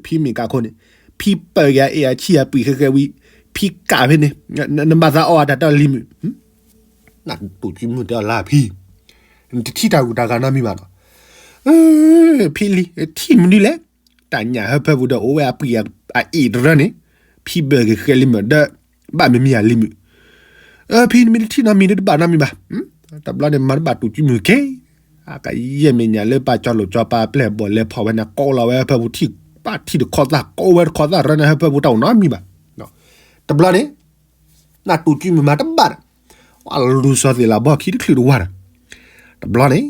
ဖံမ့ၢ်ကးခိၣ်န့ၣ်, ဖံပၢၢ်က့ၤအအ့ၣ်အဆံၣ်အပှံၢ်ဃဲဃဲဝံၤ, ဖံကးဖဲန့ၣ်, နဘၣ်သးအီၣ်အတၢ်တဲအီၤလံၤမုၣ်, နတူၢ်ကၠံမုၣ်တဲအီၤလၢဖံ, နတထံၣ်တၢ်ဂုၤတၢ်ဂၤနီတမံၤဘၣ်နီၤ, ဖံလံၤ ထံၣ်မနုၤလဲၣ်, တၢ်ညၣ်ဟၢဖၢပူၤဒီးအိၣ်ဝဲအပှံၢ်အအ့ၣ်တရၢန့ၣ်, ဖံဘၢၣ်က့ၤဃဲလံၤမုၣ်ဒီး, ဘၣ်မံၤမံၤဧါလံၤမုၣ်, ဖံနမ့ၢ်တထံၣ်နီတမံၤဒီးတဘၣ်နီတမံၤဘၣ်, တဘျီန့ၣ်မၤတဘၣ်တူၢ်ကၠံမုၣ်က့ၤ, အကယဲၢ်မဲာ်ညါလၢပၢ်ကၠီလိာ်ကၠီပၤအပျဲၢ်အဘီၣ်လဲၤဖီၣ်ဝဲန့ၣ် ကိးလီၤဝဲဟၢဖၢပူၤထံၣ်, ဘၣ်ထံၣ်တခီသၣ်ကိးဝဲတခီသၣ်ရၢန့ၣ် ဟၢဖၢပူၤတၢ်အိၣ်နီတမံၤဘၣ်, တဘျီန့ၣ် နတူၢ်ကၠံမုၣ်မၤတဘၣ်ဒီး, အလူၤစီၤသ့ၣ်လၤဘီခံတချုးတဝၢ်ဒီး, တဘျီန့ၣ်,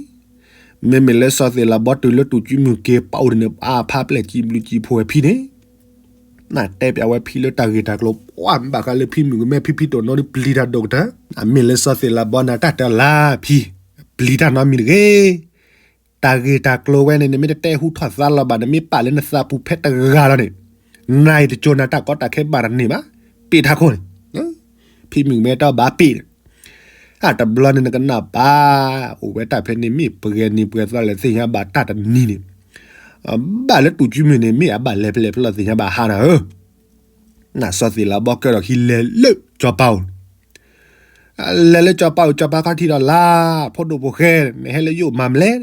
မ့မ့ၢ်လၢစီၤသ့ၣ်လၤဘီတုၤလၢတူၢ်ကၠံမုၣ်က့ၤပာ်အိၣ်ဒံးန့ၣ် အဖါပျဲၢ်ကံဘျုးကံဖိဝဲဖံန့ၣ်, နတဲပျးဝဲဖံလၢတၢ်ဂ့ၢ်တၢ်ကျိၤ ပှၢ်မ့ၢ်ဘၣ်ဃးလၢဖံမုၣ်ကမဲ ဖံဖံတိၢ်နီၣ်ဒီးပျံၤတၢ်ဒိၣ်ကတၢၢ်, အမ့ၢ်လၢစီၤသ့ၣ်လၤဘီန့ၣ် တၢ်တဲလၢဖံ, ပျံၤတၢ်နီတမံၤတဂ့ၤ, တၢ်ဂ့ၢ်တၢ်ကျိၤဝဲန့ၣ် နမ့ၢ်တတဲဟူထီၣ်သါလီၤဘၣ် နမ့ၢ်ပာ်လၢနသးပူၤဖဲတဂၤလီၤန့ၣ်, နၤအံၤတကၠိနၤတၢ်ကီတၢ်ခဲဘၣ်တန့ၢ်ဘၣ်, ပ့ၢ်ထးခိၣ်န့ၣ်, ဖံမုၣ်ကမဲတဘၣ်ပ့ၢ်န့ၣ်, အတဘျီန့ၣ်နကနၣ်ပၢ်, အိၣ်ဝဲတၢ်ဖဲန့ၣ်မ့ၢ်ပှဲၤနံၤပှဲၤသီလဲၣ်သ့ၣ်ညါဘၣ်တၢ်တနံၤန့ၣ်, ဘၣ်လၢတူၢ်ကၠံမုၣ်န့ၣ် မ့ၢ်အဘၣ်လဲၤဖဲလဲၣ်ဖဲလဲၣ်သ့ၣ်ညါဘၣ်ဟါနၤဧၢ, နစီၤသ့ၣ်လၤဘီကဲထီၣ်ခံလဲၤလၢကၠီပၤအိၣ်, လဲၤလၢကၠီပၤအိၣ် ကၠီပၤခီထံၣ်ဒီးလၢ, ဖိဒိၣ်ဖိၣ်ဃဲ, နဟဲလၢယအိၣ်မၤမလဲၣ်,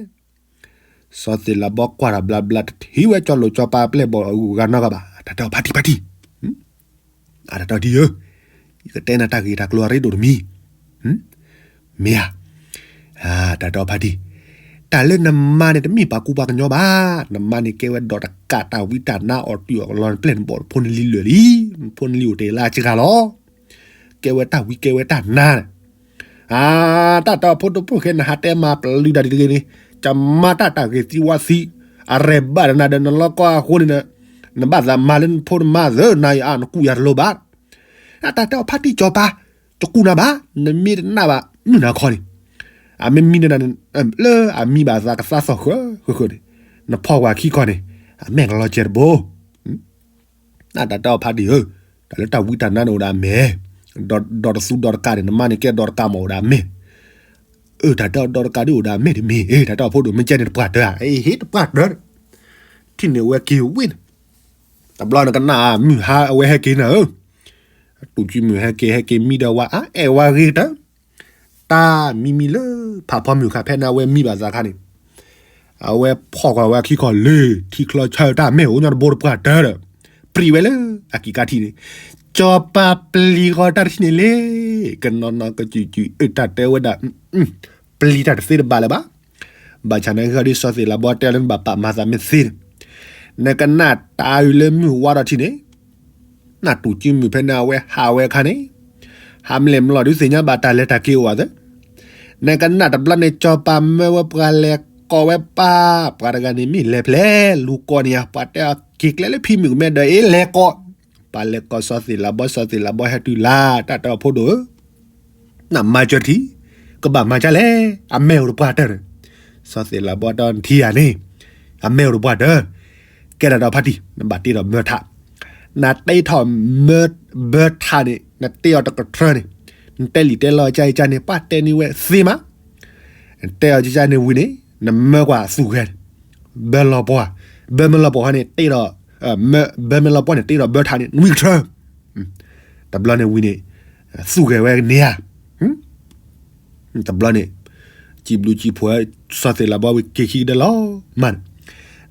စီၤသ့ၣ်လၤဘီကွၢ်တၢ်ဘျါဘျါ တထံၣ်ဝဲကၠီလိာ်ကၠီပၤအပျဲၢ်အဘီၣ်အဂုၤအဂၤနီတဂၤဘၣ်, တၢ်တဲအီၤဖါတံၢ်ဖါတံၢ်, အတၢ်တဲအီၤဒ်အံၤ, ယကတဲနၤတၢ်ဂ့ၢ်တၢ်ကျိၤအရ့ဒိၣ်တမံၤ, မ့ၢ်ဧါ, တၢ်တဲအီၤဖါတံၢ်, တၢ်လၢနမါန့ၣ်တမ့ၢ်ပှၤကူပှၤကညီဘၣ်, နမါန့ၣ်ကဲဝဲဒီးတကးတၢ်ဝံတၢ်နါအီၣ်တုၤအီၣ်လီၤနပျဲၢ်နဘီၣ် နဖိနလံၤလၢာ်လံ, နဖိနလံၤအိၣ်တ့ၢ်လၢအစှၤလီၤ, ကဲဝဲတၢ်ဝံကဲဝဲတၢ်နါန့ၣ်, အတၢ်တဲအီၤဖိဒိၣ်ဖိၣ်ဃဲ နဟးတဲမၤပျုၤတၢ်ဒ်တဂ့ၤန့ၣ်, ကမၤတၢ်တၢ်ဂ့ၤသံဝါသံ, အရဲၣ်ဘၣ်နၤဒီးနလီၤကီအဃိန့ၣ်, နဘၣ်သးမၤလၢနဖိနမါသၢနၤအံၤ နကူၣ်ယၤတလိၤဘၣ်, အတၢ်တဲအီၤဖါတံၢ်ကၠီပၤ, တကူၣ်နၤဘၣ်, နမ့ၢ်တနာ်ဘၣ်မုၢ်နၤခီန့ၣ်, အမ့ၢ်မံနၤန့ၣ်, လၢအမံဘၣ်သးကသါသီၣ်ဃၢဃၢဃၢန့ၣ်, နဖီၣ်ကွၢ်ခံခီန့ၣ်, အမဲာ်ကလီၤစဲၤတဘိ နတၢ်တဲအီၤဖါတံၢ်ဧၢ, တၢ်လၢတၢ်ဝံတၢ်နါန့ၣ်အိၣ်ဒၣ်အမဲာ်, ဒီးတသူဒီးတကးန့ၣ် နမါန့ၣ်ကဲဒီးတကးမ့ၢ်အိၣ်ဒၣ်အမဲာ်, အတၢ်တဲအီၤဒီးတကးဒ်အိၣ်ဒၣ်အမဲာ်တမ့ၢ်, တၢ်တဲအီၤဖိဒိၣ်မ့ၢ်ကဲန့ၣ်တပှၢ်တၢၢ်, ဟ့ၣ်တပှၢ်တၢၢ်, ထံၣ်န့ၢ်ဝဲက့ၤဝ့ၢ်န့ၣ်, တဘျီနကနၣ်မုၢ်ဟါအဝဲဟဲက့ၤနၤဧၢ, တူၢ်ကၠံမုၣ်ဟဲက့ၤ ဟဲက့ၤမံဒီးဝဲအါအဲၣ်ဝဲဂ့ၤကတၢၢ် တၢ်မံမံလၢဖးဖီမုၢ်ခါဖဲန့ၣ် အဝဲမံဘၣ်သးခါန့ၣ်, အဝဲဖီၣ်ကွၢ်ဝဲခံခီလၢ ထံချီဆၢတၢ်မဲာ်အိၣ်ညီတဘိတပှၢ်တၢၢ်ဒီး ပြံးဝဲလၢအကံၢ်ကါထံးန့ၣ်, ကၠီၤပၤပျံၤဃီတၢ်တထံၣ်န့ၣ်လံ, ကနီၤနီၤကစုာ်စုာ်အတၢ်တဲဝဲဒၣ်, ပျံၤတၢ်တသ့တဘၣ်လၢၤဘၣ်, ဘၣ်ဆၣ်န့ၣ်ဂ့ၤဒီးစီၤသ့ၣ်လၤဘီတဲလၢနဘၣ်ပာ်မၤသးမ့ၢ်သ့န့ၣ်, နကနၣ်တၢ်အုးလၢမုၢ်ဝါထီၣ်ထံၣ်န့ၣ် နတူၢ်ကၠံမုၣ်ဖဲန့ၣ် အဝဲဟးဝဲအခါန့ၣ်, ဟးမ့ၢ်လဲၤမလီၤဒုးသ့ၣ်ညါဘၣ်တၢ်လဲၤတၢ်က့ၤအိၣ်ဘၣ်သၢ, နကနၣ်တဘျီန့ၣ် ကၠီၤပၤမၢဝဲပှၤလဲၤကိးဝဲပၢ်, ပှၤတဂၤန့ၣ်မ့ၢ်လဲၤဖျဲၣ်လူၤကိးန့ၣ်ဧါ, ပှၤတဲအီၤက့ၤကျဲလၢဖံမုၣ်ကမဲဒီးအ့ၣ်လဲၤကိး, ပှၤလဲၤကိးစီၤသ့ၣ်လၤဘီ, စီၤသ့ၣ်လၤဘီဟဲတုၤလၢ တၢ်တဲအီၤဖိဒိၣ်ဧၢ နမၤစၢၤထံ, ကဘၣ်မၤကၢလဲၣ်, အမဲာ်အိၣ်တပှၢ်တၢၢ်န့ၣ်, စီၤသ့ၣ်လၤဘီတဲအီၤနထံၣ်ဧါန့ၣ်, အမဲာ်အိၣ်တပှၢ်တၢၢ်, ကဲဒၣ်ဒီးဖါတံၢ် နဘၣ်တ့ထီၣ်မၢထး, နတ့ထီၣ်မၢဘၢထးန့ၣ် နတ့အီၤတကထြၢန့ၣ်, နတဲလံာ်တဲလီအကါအကါန့ၣ် ပှၤတဲန့ၢ်ဝဲသ့မး, နတဲအီၤကါန့ၣ်ဝံၤန့ၣ် နမၢကွၢ်သူၣ်ဂဲၤန့ၣ်, ဘၢလီၤပှီၢ်, ဘၢမ့ၢ်လီၤပှီၢ်ဟီန့ၣ် တ့ဒီး, ဘၢမ့ၢ်လီၤပှီၢ်န့ၣ် တ့ဒီးဘၢထးန့ၣ် နွံကထြၢ, တဘျီန့ၣ်ဝံၤန့ၣ်, သူၣ်ဂဲၤဝဲန့ၣ်ဧါ, တဘျီန့ၣ်, စံးဘျုးစံးဖှိၣ်, စီၤသ့ၣ်လၤဘီဝံၤက့ၤခံကဒၢလီၤ, မးန့ၣ်,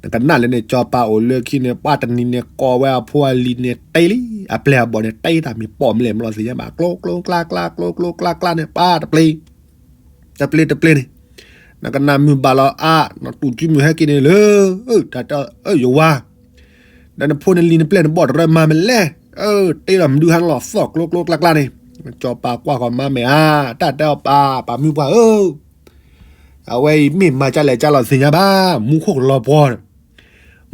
နကနၣ်လၢန့ၣ် ကၠီၤပၤအိၣ်လၢခံန့ၣ် ပှၤတနံၤန့ၣ် ကိးဝဲအဖိအလံၤန့ၣ်တ့လံ, အပျဲၢ်အဘီၣ်န့ၣ် တ့တၢ်မ့ၢ်ပိာ်မလဲၣ်မလီၤသ့ၣ်ညါဘၣ် ကျိကျိကျါကျါ ကျိကျိကျါကျါန့ၣ် ပှၤတပျ့ၤ တပျ့ၤတပျ့ၤန့ၣ်, နကနၣ်မုၢ်ဘၣ်လီၤအါ, နတူၢ်ကၠံမုၣ်ဟဲက့ၤန့ၣ်လၢ, တၢ်တဲအီၤ ယဝၤ, ဒီးနဖိနလံၤနပျဲၢ်နဘီၣ်တရၢမၤမလဲၣ်, တ့ဒီးမနုၤဟါန့ၣ်လီၤသီၣ်ကျိကျိကျါကျါန့ၣ်, ကၠီၤပၤကွၢ်ဃီၤမါမဲာ်ဧါ, တၢ်တဲအီၤပၢ် ပၢ်မုၢ်ပှၢ်ဧၢ, အဝဲအံၤမ့ၢ်မၤကၢလဲၣ်ကၢလီၤသ့ၣ်ညါဘၣ်, မူခိၣ်ကလီၤပှီၤ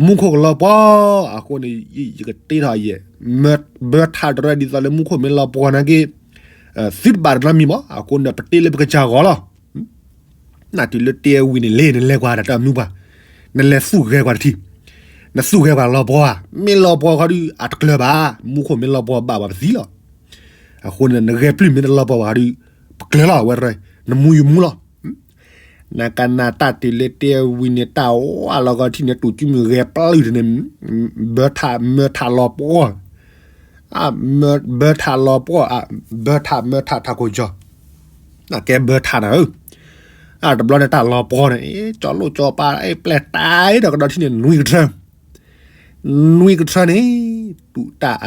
မူခိၣ်ကလီၤပှီၤ, အဃိန့ၣ် ယကတ့ထီၣ်ယဲၢ်, ဘၢထးတရၢဒ်သိးလၢမူခိၣ်မ့ၢ်လီၤပှီၤနာ်က့, သုတဘၣ်တနီတမံၤမး, အဃိန့ၣ် ပတ့လၢပကစၢ်ဂီၤလီၤ. နတုၤလၢတ့ဝံၤန့ၣ်လ့ နလဲၤကွၢ်တၢ်တမုာ်ပှၤ, နလဲၤသူၣ်ဂဲၤကွၢ်တထံၣ်, နသူၣ်ဂဲၤကွၢ်လီၤပှီၢ်ဧါ, မ့ၢ်လီၤပှီၢ်ခီဒုး အတကျၢၤဘၣ်, မူခိၣ်မ့ၢ်လီၤပှီၢ်ဘၣ်ပှၤပသံလီၤ. အဃိန့ၣ် နဂဲၤပျုၢ်မ့ၢ်တလီၤပှီၢ်ဘၣ်ခီဒုး ပကျၢၤလီၤဝဲတရၢ, နမူယမူလီၤ. နကနၣ်တၢ်တုၤလၢတ့ဝံၤန့ၣ် တၢ်ဝါလီၤကီထံၣ်န့ၣ် တူၣ်ကၠံမုၢ်ဂဲၤပျုၢ်တန့ၣ်, ဘၢထးမၢထးလီၤပှီၢ် ဘၢထးလီၤပှီၢ်, ဘၢထးမၢထးထးခိၣ်ကၠီ, ကဲဘၢထးနၤဧၢ, တဘျီန့ၣ်တၢ်လီၤပှီၢ်န့ၣ် ကၠီလိၣ်ကၠီပၤ ပျဲၢ်တၢ်ဒီးကဒီးထံၣ်န့ၣ် နွံကထၢ, နွံကထၢန့ၣ် တူၣ်တၢ်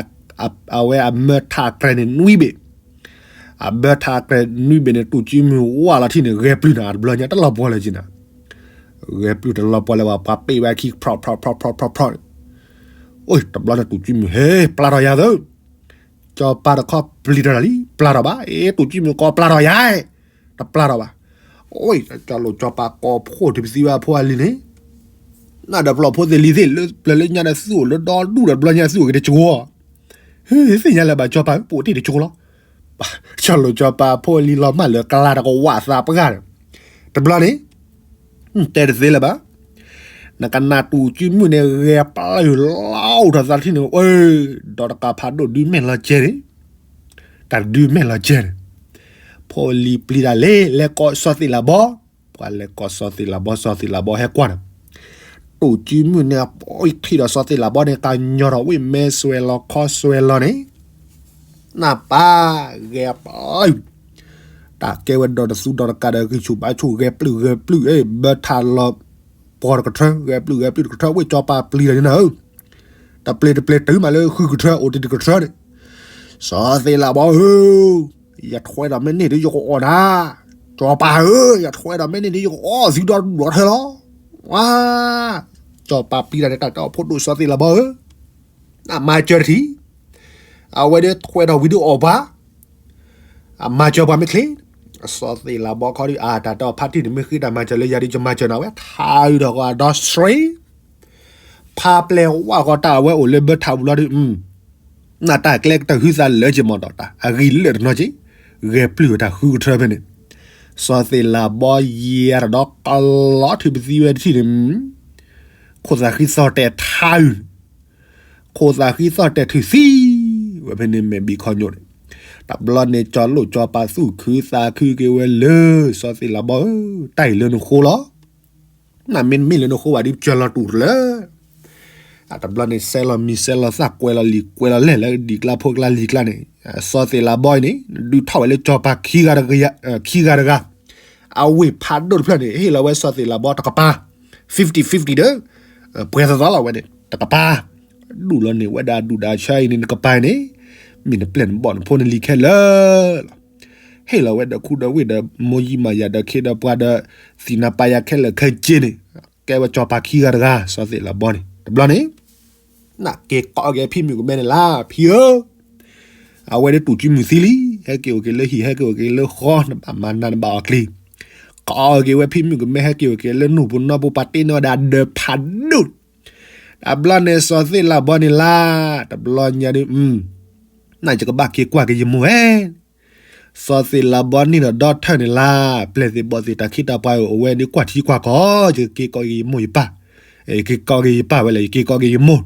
အဝဲအမၢထးအကြဲးန့ၣ်နွံဘ့ၣ်, အဘၢထးအကြဲးနွံဘ့ၣ်န့ၣ် တူၣ်ကၠံမုၢ်ဝါလီၤထံၣ်န့ၣ် ဂဲၤပျုၢ်နၤ တဘျီညါတလီၤပှီၢ်လၢက့နၤ, ဂဲၤပျုၢ်တလီၤပှီၢ်လၢၤဘၣ် ပှၤပ့ၢ်ဝဲခံဖျီၣ်ဖျီၣ်ဖျီၣ်ဖျီၣ်ဖျီၣ်ဖျီၣ်န့ၣ်, အိၣ် တဘျီန့ၣ်တူၣ်ကၠံမုၢ် ဟဲပျၢ်ထီၣ်ယၤသၢ, ကၠီပၤတခီပျံၤထီၣ်တၢ်လံ ပျၢ်ထီၣ်ဘၣ်, အ့ တူၣ်ကၠံမုၢ်ကီပျၢ်ထီၣ်ယၤ, တပျၢ်ထီၣ်ဘၣ်, အိၣ် ကၠီလိၣ်ကၠီပၤကီဖှိၣ်ထံပသံဝဲအဖိအလံၤန့ၣ်, နဒီးပျီၢ်ဖိသ့ၣ်လံၤသ့ၣ် လၢပျၢၤလၢညါဒီးသူၣ်အိၣ်လၢဒီဒူၣ်ဒီးတဘျီညါသူၣ်အိၣ်က့ၤတကဝီၤ, ဟ့ သ့ၣ်ညါလၢၤဘၣ်ကၠီပၤ ပအိၣ်တ့ၢ်တကဝီၤလီၤ, ကၠီလိၣ်ကၠီပၤအဖိအလံၤလီၤမၢ်လၢကလါတကဝးသးပှၢ်ဒီး, တဘျီန့ၣ် တဲတသ့လၢၤဘၣ်, နကနၣ်တူၣ်ကၠံမုၢ်န့ၣ် ဂဲၤပျုၢ်လီၤအိၣ်ထီၣ်သးထံၣ်န့ၣ် အၢ ဒီးတကးဖးဒိၣ်ဒုးမဲာ်လီၤကဲန့ၣ်, တၢ်ဒုးမဲာ်လီၤကဲန့ၣ်, ဖိလံၤပျံၤတၢ်လံ လဲၤကိးစီၤသ့ၣ်လးဘီ, ပှၤလဲၤကိးစီၤသ့ၣ်လးဘီ စီၤသ့ၣ်လးဘီဟဲကွၢ်န့ၣ်, တူၣ်ကၠံမုၢ်န့ၣ် အထံၣ်ဒီးစီၤသ့ၣ်လးဘီန့ၣ် ကညီထီၣ်ဝ့ၢ်မဲဆွဲလီၤခီဆွဲလီၤန့ၣ်, နပၢ် ဂဲၤပျုၢ် တၢ်ကဲဝဲဒီးတသူဒီးတကးဒီးဂံၢ်ဆူၣ်ဘါဆူၣ် ဂဲၤပျုၢ်ဂဲၤပျုၢ် ဘၢထးလီၤပှီၢ်တကထၢ ဂဲၤပျုၢ်ဂဲၤပျုၢ်တကထၢ ဝ့ၢ်ကၠီပၤပျံၤတၢ်န့ၣ်နၤဧၢ, တပျ့ၤတပျ့ၤတုၤမးလၢဃုကထၢ အိၣ်တ့ၢ်တကထၢန့ၣ်, စီၤသ့ၣ်လးဘီဧၢ, ယထွဲဒီးမ့ၢ်န့ၢ်ဒီးယကအီၣ်နၤ, ကၠီပၤဧၢ, ယထွဲဒီးမ့ၢ်န့ၢ်ဒီးယကအီၣ်သုဒီဒူၣ်ဒီထၢလီၤ, ဝါ ကၠီပၤပျံၤတၢ်န့ၣ် တၢ်တီအဖိဒိၣ်စီၤသ့ၣ်လးဘီဧၢ, အမၤစၢၤတထံၣ်, အဝဲဒၣ်ထွဲဒီးဝံၤဒုးအီၣ်ပှၤ, အမၤစၢၤပှၤမ့ၢ်ချ့, စီၤသ့ၣ်လးဘီခီဒုး အတၢ်တီဖါတံၢ်န့ၣ် မ့ၢ်ဃ့တၢ်မၤစၢၤလၢယၤဒီး ယမၤစၢၤနၤဝဲ ထါအုးဒီးကီးဒီး straight ဖါပျဲၢ်ဝါကီးတၢ်အဝဲအိၣ်လၢဘၢထးပူၤလီၤဒုး, နတၢ်ကျဲကတၢၢ်ဟုသးလၢက့ၤမီၢ်ဒီးတၢ် အဂံၢ်လၢာ်တနီၤက့ၤ, ဂဲၤပျုၢ်ဝဲတၢ်ဃုကထၢဖဲန့ၣ်, စီၤသ့ၣ်လးဘီယဲတဒီးကလီထူပသံဝဲတထံၣ်န့ၣ်, ခိၣ်သးဃံသီၣ်တဲာ်ထါအုး, ခိၣ်သးဃံသီၣ်တဲာ်ထုးသံ, ဝဲဖဲန့ၣ်မဲာ်ဘံၣ်ခီညိၣ်န့ၣ်, တဘျီန့ၣ်ကၠီလိၣ်ကၠီပၤသူၣ်ခုသးခုက့ၤဝဲလၢ စီၤသ့ၣ်လးဘီဧၢ, တၢ်အံၤလၢနဃိလီၤ နမ့ၢ်မ့ၢ်လၢနဃိဘၣ်ဒ်ပစၢၤလီၤတူာ်တလၢ, တဘျီန့ၣ် စဲလီၤမံၤစဲလီၤသၣ်ကွဲးလီၤလံာ်ကွဲးလီၤလဲၢ်လၢဒံးကျါဖိကျါလံၤကျါန့ၣ်, စီၤသ့ၣ်လးဘီအံၤန့ၣ် ဒုးထီၣ်ဝဲလၢကၠီပၤခံဂၤတဂၤ, အဝ့ၢ်ဖးဒိၣ်တဖျၢၣ်န့ၣ် ဟ့ၣ်လီၤဝဲစီၤသ့ၣ်လးဘီတကပၤ, fifty fifty ဒီး, ပှဲၤသီသီလီၤဝဲန့ၣ် တကပၤ, ဒူၣ်လီၤန့ၢ်ဝဲဒၣ်ဒူၣ်ဒၣ်ဆၢအံၤန့ၣ် နကပၤအံၤန့ၣ်, မ့ၢ်နပျဲၢ်နဘီၣ်နဖိနလံၤခဲလၢာ်လီၤ. ဟ့ၣ်လီၤဝဲဒီးခူဒီးဝ့ၢ်ဒီးမိၢ်ယံၤမၤယၤဒီးခ့ဒီးပှၤဒီး သံနါပာ်ယၤခဲလၢာ်ခဲဆ့န့ၣ်, ကဲဝဲကၠီပၤခံဂၤတဂၤ စီၤသ့ၣ်လးဘီန့ၣ် တဘျီန့ၣ်, နက့ၤကိးက့ၤဖံမုၣ်ကမဲန့ၣ်လၢ ဖံဧၢ, အဝဲဒၣ်တူၢ်ကၠံမုၢ်သံလံ, ဟဲက့ၤအိၣ်က့ၤလၢဟံၣ် ဟဲက့ၤအိၣ်က့ၤလၢဃီ နဘၣ်မၤနးနဘၣ်အီၣ်ကျ့ၤ, ကိးက့ၤဝဲဖံမုၣ်ကမဲ ဟဲက့ၤအိၣ်က့ၤလၢနူၢ်ပူၤနီၢ်ပူၤ ပှၤတ့န့ၢ်ဝဲဒၣ်ဒီးဖးဒိၣ်, တဘျီန့ၣ်စီၤသ့ၣ်လးဘီန့ၣ်လၢ တဘျီညါဒုး နယကဘၣ်က့ၤကွၢ်က့ၤယမိၢ်ဧါ, စီၤသ့ၣ်လးဘီန့ၣ်ဒီးဒီထၢၣ်န့ၣ်လၢ ပျဲၢ်သ့ၣ်ဘီၣ်သ့ၣ်တၢ်ခ့တၢ်ပှၤအိၣ်ဝဲန့ၣ်ကွၢ်ထံကွၢ်ကီၢ် ယက့ၤကိးက့ၤယမိၢ်ယပၢ်, ယက့ၤကိးက့ၤယပၢ်ဝဲလဲၣ် ယက့ၤကိးက့ၤယမိၢ်,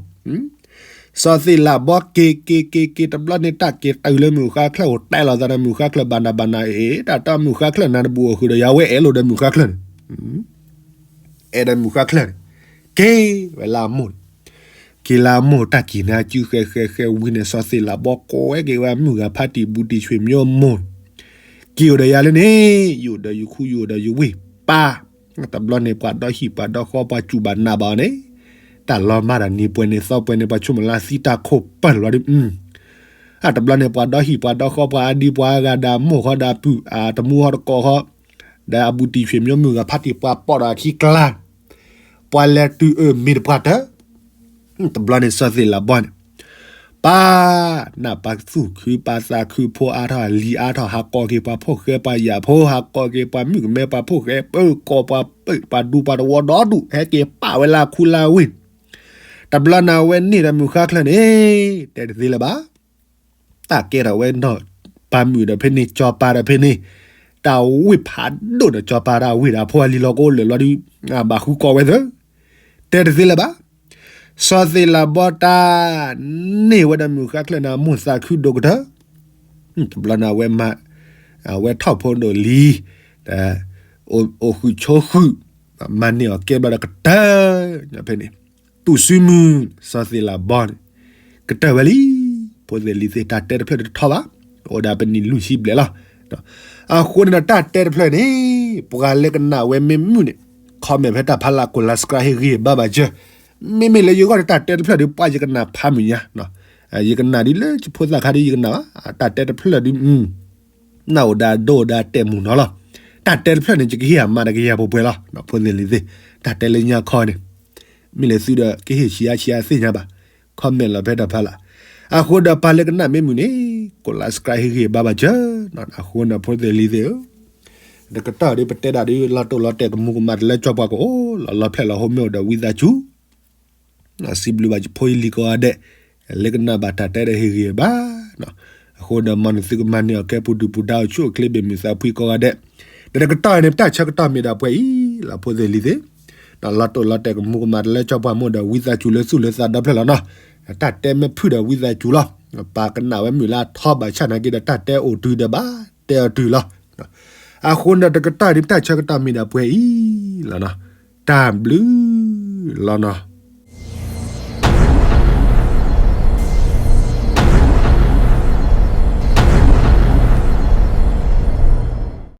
စီၤသ့ၣ်လးဘီက့ၤက့ၤက့ၤက့ၤ တဘျီန့ၣ်တၢ်က့ၤတုၤလၢမုၢ်ဃါချၢၣ် အိၣ်တဲလီၤသးဒီးမုၢ်ဃါချၢၣ်ဘၣ်နးဘၣ်နးအ့ၣ် တၢ်တီမုၢ်ဃါချၢၣ်နၤတဘူၣ်အဃုာ်ဒီးယၤဝဲအဲၣ်လိာ်ဒီးမုၢ်ဃါချၢၣ်န့ၣ် အဲၣ်ဒီးမုၢ်ဃါချၢၣ်န့ၣ်, က့ၤဝဲလၢအမိၢ်န့ၣ်, က့ၤလၢအမိၢ်တၢ်ကံၢ်န့ၣ်အစုဃဲၤဃဲၤဃဲၤဝံၤန့ၣ် စီၤသ့ၣ်လးဘီကိးဝဲက့ၤဝဲအမုၢ်ဂၤဖါတံၢ်ဘူးတံၢ်ဆွေမျိုးမိၢ်န့ၣ်, က့ၤအိၣ်ဒီးယၤလၢန့ၣ် ယအိၣ်ဒီးယခူယအိၣ်ဒီးယဝ့ၢ်ပၢ်, တဘျီန့ၣ်ပှၤဒီဟံၣ်ပှၤဒီဃီပှၤစူၢ်ဘၣ်နာ်ဘၣ်အီၤန့ၣ်, တၢ်လီၤမၢ်ဒီးနံၤပှဲၤန့ၣ်သီပှဲၤန့ၣ် ပှၤဆိကမိၣ်လၢအသံတၢ်ခိၣ်ပၢၢ်လီၤဒ် အတဘျီန့ၣ် ပှၤဒီဟံၣ်ပှၤဒီဃီပှၤအါဒံပှၤအါဂၤဒီးအမိၢ်ဃီဒီးအပုၢ်အတမူဟီတကိးဃီ, ဒီးအဘူးတံၢ်ဆွေမျိုးမုၢ်ဂၤဖါတံၢ်ပှၤပိာ်ဒီးအခံကျါ, ပှၤလဲၤတုၤအၢမ့ၤတပှၢ်တၢၢ်, တဘျီန့ၣ်စီၤသ့ၣ်လးဘီန့ၣ်, ပၢ်, နပၢ်သူၣ်ခုပၢ်သးခုဖိအါထီၣ်လံၤအါထီၣ် ဟးကိးက့ၤပှၤဖိၣ်ဃဲပှၤယာ်ဖိ ဟးကိးက့ၤပှၤမုၣ်ကမဲပှၤဖိၣ်ဃဲ ပၢၤကိးပှၤပၢၤပှၤဒူပှၤတဝီဒီဒူၣ် ဟဲက့ၤပာ်ဝဲလၢခူလၢဝ့ၢ်, တဘျီန့ၣ်အဝဲန့ၢ်ဒီးမုၢ်ဃါချၢၣ်န့ၣ်, တဲတသ့လၢၤဘၣ် တၢ်ကဲထီၣ်ဝဲနီၢ် ပၢ်မုၣ်ဒီးဖဲန့ၣ် ကၠီၤပၤဒီးဖဲန့ၣ် တၢ်ဝ့ၢ်ဖးဒိၣ်ဒီး ကၠီၤပၤဒီးအဝ့ၢ်ဒီး အဖိအလံၤလီၤကအိၣ်လၢာ်လီၤဒီး ဘၣ်ဃုကိးဝဲသၢ တဲတသ့လၢၤဘၣ်. စီၤသ့းလးဘီတၢ် န့ၢ်ဝဲဒၣ်မုၢ်ဃါချၢၣ်န့ၣ် အမိၢ်သးခုဒိၣ်ကတၢၢ်, တဘျီန့ၣ် အဝဲမၤ အဝဲထီၣ်ဖိဒိၣ်လံ, အိၣ်ဃုာ်ဆိးဃုာ်, မၤန့ၢ်အီၤကဲဘျီဒီးကတၢၢ်, ဖဲန့ၣ် တူၢ်စုမုၢ် စီၤသ့းလးဘီန့ၣ် ကတၢၢ်ဝဲလံ. ဖိသ့ၣ်လံၤသ့ၣ် တၢ်တဲတဖျၢၣ်တထီဘၣ်, အိၣ်ဒၣ်ပနံၣ်လွံၢ်ဆံဘျဲၣ်လီၤ. အဃိန့ၣ်ဒီး တၢ်တဲတဖျၢၣ်န့ၣ် ပှၤလၢကနၣ်ဝဲမ့ၢ်မုာ်န့ၣ် comment ဖဲတၢ်ဖးလၢ် ကိး like ဟ့ၣ်ဂံၢ်ဘါဘၣ်စၢၤ, မ့မ့ၢ်လၢယဂီၢ်ဒီး တၢ်တဲတဖျၢၣ်ဒီး ပှၤယကနၣ်ဖးမုာ်ညါ, ယကနၣ်ဒ်လၢယဖိသၣ်ခါဒီး ယကနၣ်ဘၣ်, တၢ်တဲတဖျၢၣ်ဒီး နၢ်အိၣ်ဒီးဒိၣ်ဒီးတဲာ်မုၢ်နီၤလီၤ. တၢ်တဲတဖျၢၣ်န့ၣ် ယကဟ့ၣ်အမါဒီးကယၤပှဲၤပှဲၤလီၤ, ဖိသ့ၣ်လံၤသ့ၣ်, တၢ်တဲလၢညါခီန့ၣ် မ့ၢ်လၢသုဒီး ကဟ့ၣ်ဆံးအါဆံးအါသ့ၣ်ညါဘၣ်, comment လီၤဖဲတၢ်ဖးလၢ်. အဃိဒီးပှၤလၢကနၣ်မ့ၢ်မုာ်န့ၣ် ကိး like ဟ့ၣ်ဂံၢ်ဘါဘၣ်စၢၤ, အဃိန့ၣ် ဖိသ့ၣ်လံၤသ့ၣ်ဧၢ, တကတီၢ်ဒီး ပတဲဒၣ်ဒီး လီၤတိၢ်လီၤတဲာ် ကမူၤကမၣ်တလၢကၠီပှၤကအိၣ်လီၤ, လီၤဖျဲၣ်လီၤဟိမ့ၢ်အိၣ်ဒီးဝံသးစူၤ စံးဘျုးဘၣ်ယဖိယလံၤကိးဂၤဒဲး, လၢကနၣ်ဘၣ်တၢ်တဲဒီးဟ့ၣ်ဂံၢ်ဘါ, အဃိဒီးမ်နသုကမၤန့ၢ်အီၤကဲပူၤဒုၣ်ပူၤဒါအိၣ်ဆူၣ်အိၣ်ချ့ဘၣ်မုာ်သးဖှံကိးဂၤဒဲး, ဒီးတကတီၢ်န့ၣ် ပတၢ်ဆၢကတီၢ်မ့ၢ်ဒၣ်ပှဲၤအံၤလီၤ ဖိသ့ၣ်လံၤသ့ၣ်, လီၤတိၢ်လီၤတဲာ်ကမူၤကမၣ်တလၢကၠီပှၤမ့ၢ်အိၣ်ဒီးဝံသးစူၤလၢသူၣ်လၢသးဒီဖျၢၣ်လီၤနီၤ, တၢ်တဲမ့ၢ်ဖုၣ်ဒီးဝံသးစူၤလီၤ, ပကနၣ်ဝဲမုာ်လၢအထီဘၣ်ဆၣ်နာ်က့ဒီး တၢ်တဲအိၣ်တုၤဒီးဘၣ်တဲအီၤတုၤလီၤ. အဃိန့ၣ်ဒီးတကတီၢ်န့ၣ် ပတၢ်ဆၢကတီၢ်မ့ၢ်ဒၣ်ပှဲၤအံၤလီၤနီၤ, တၢ်ဘျုးလီၤနီၤ.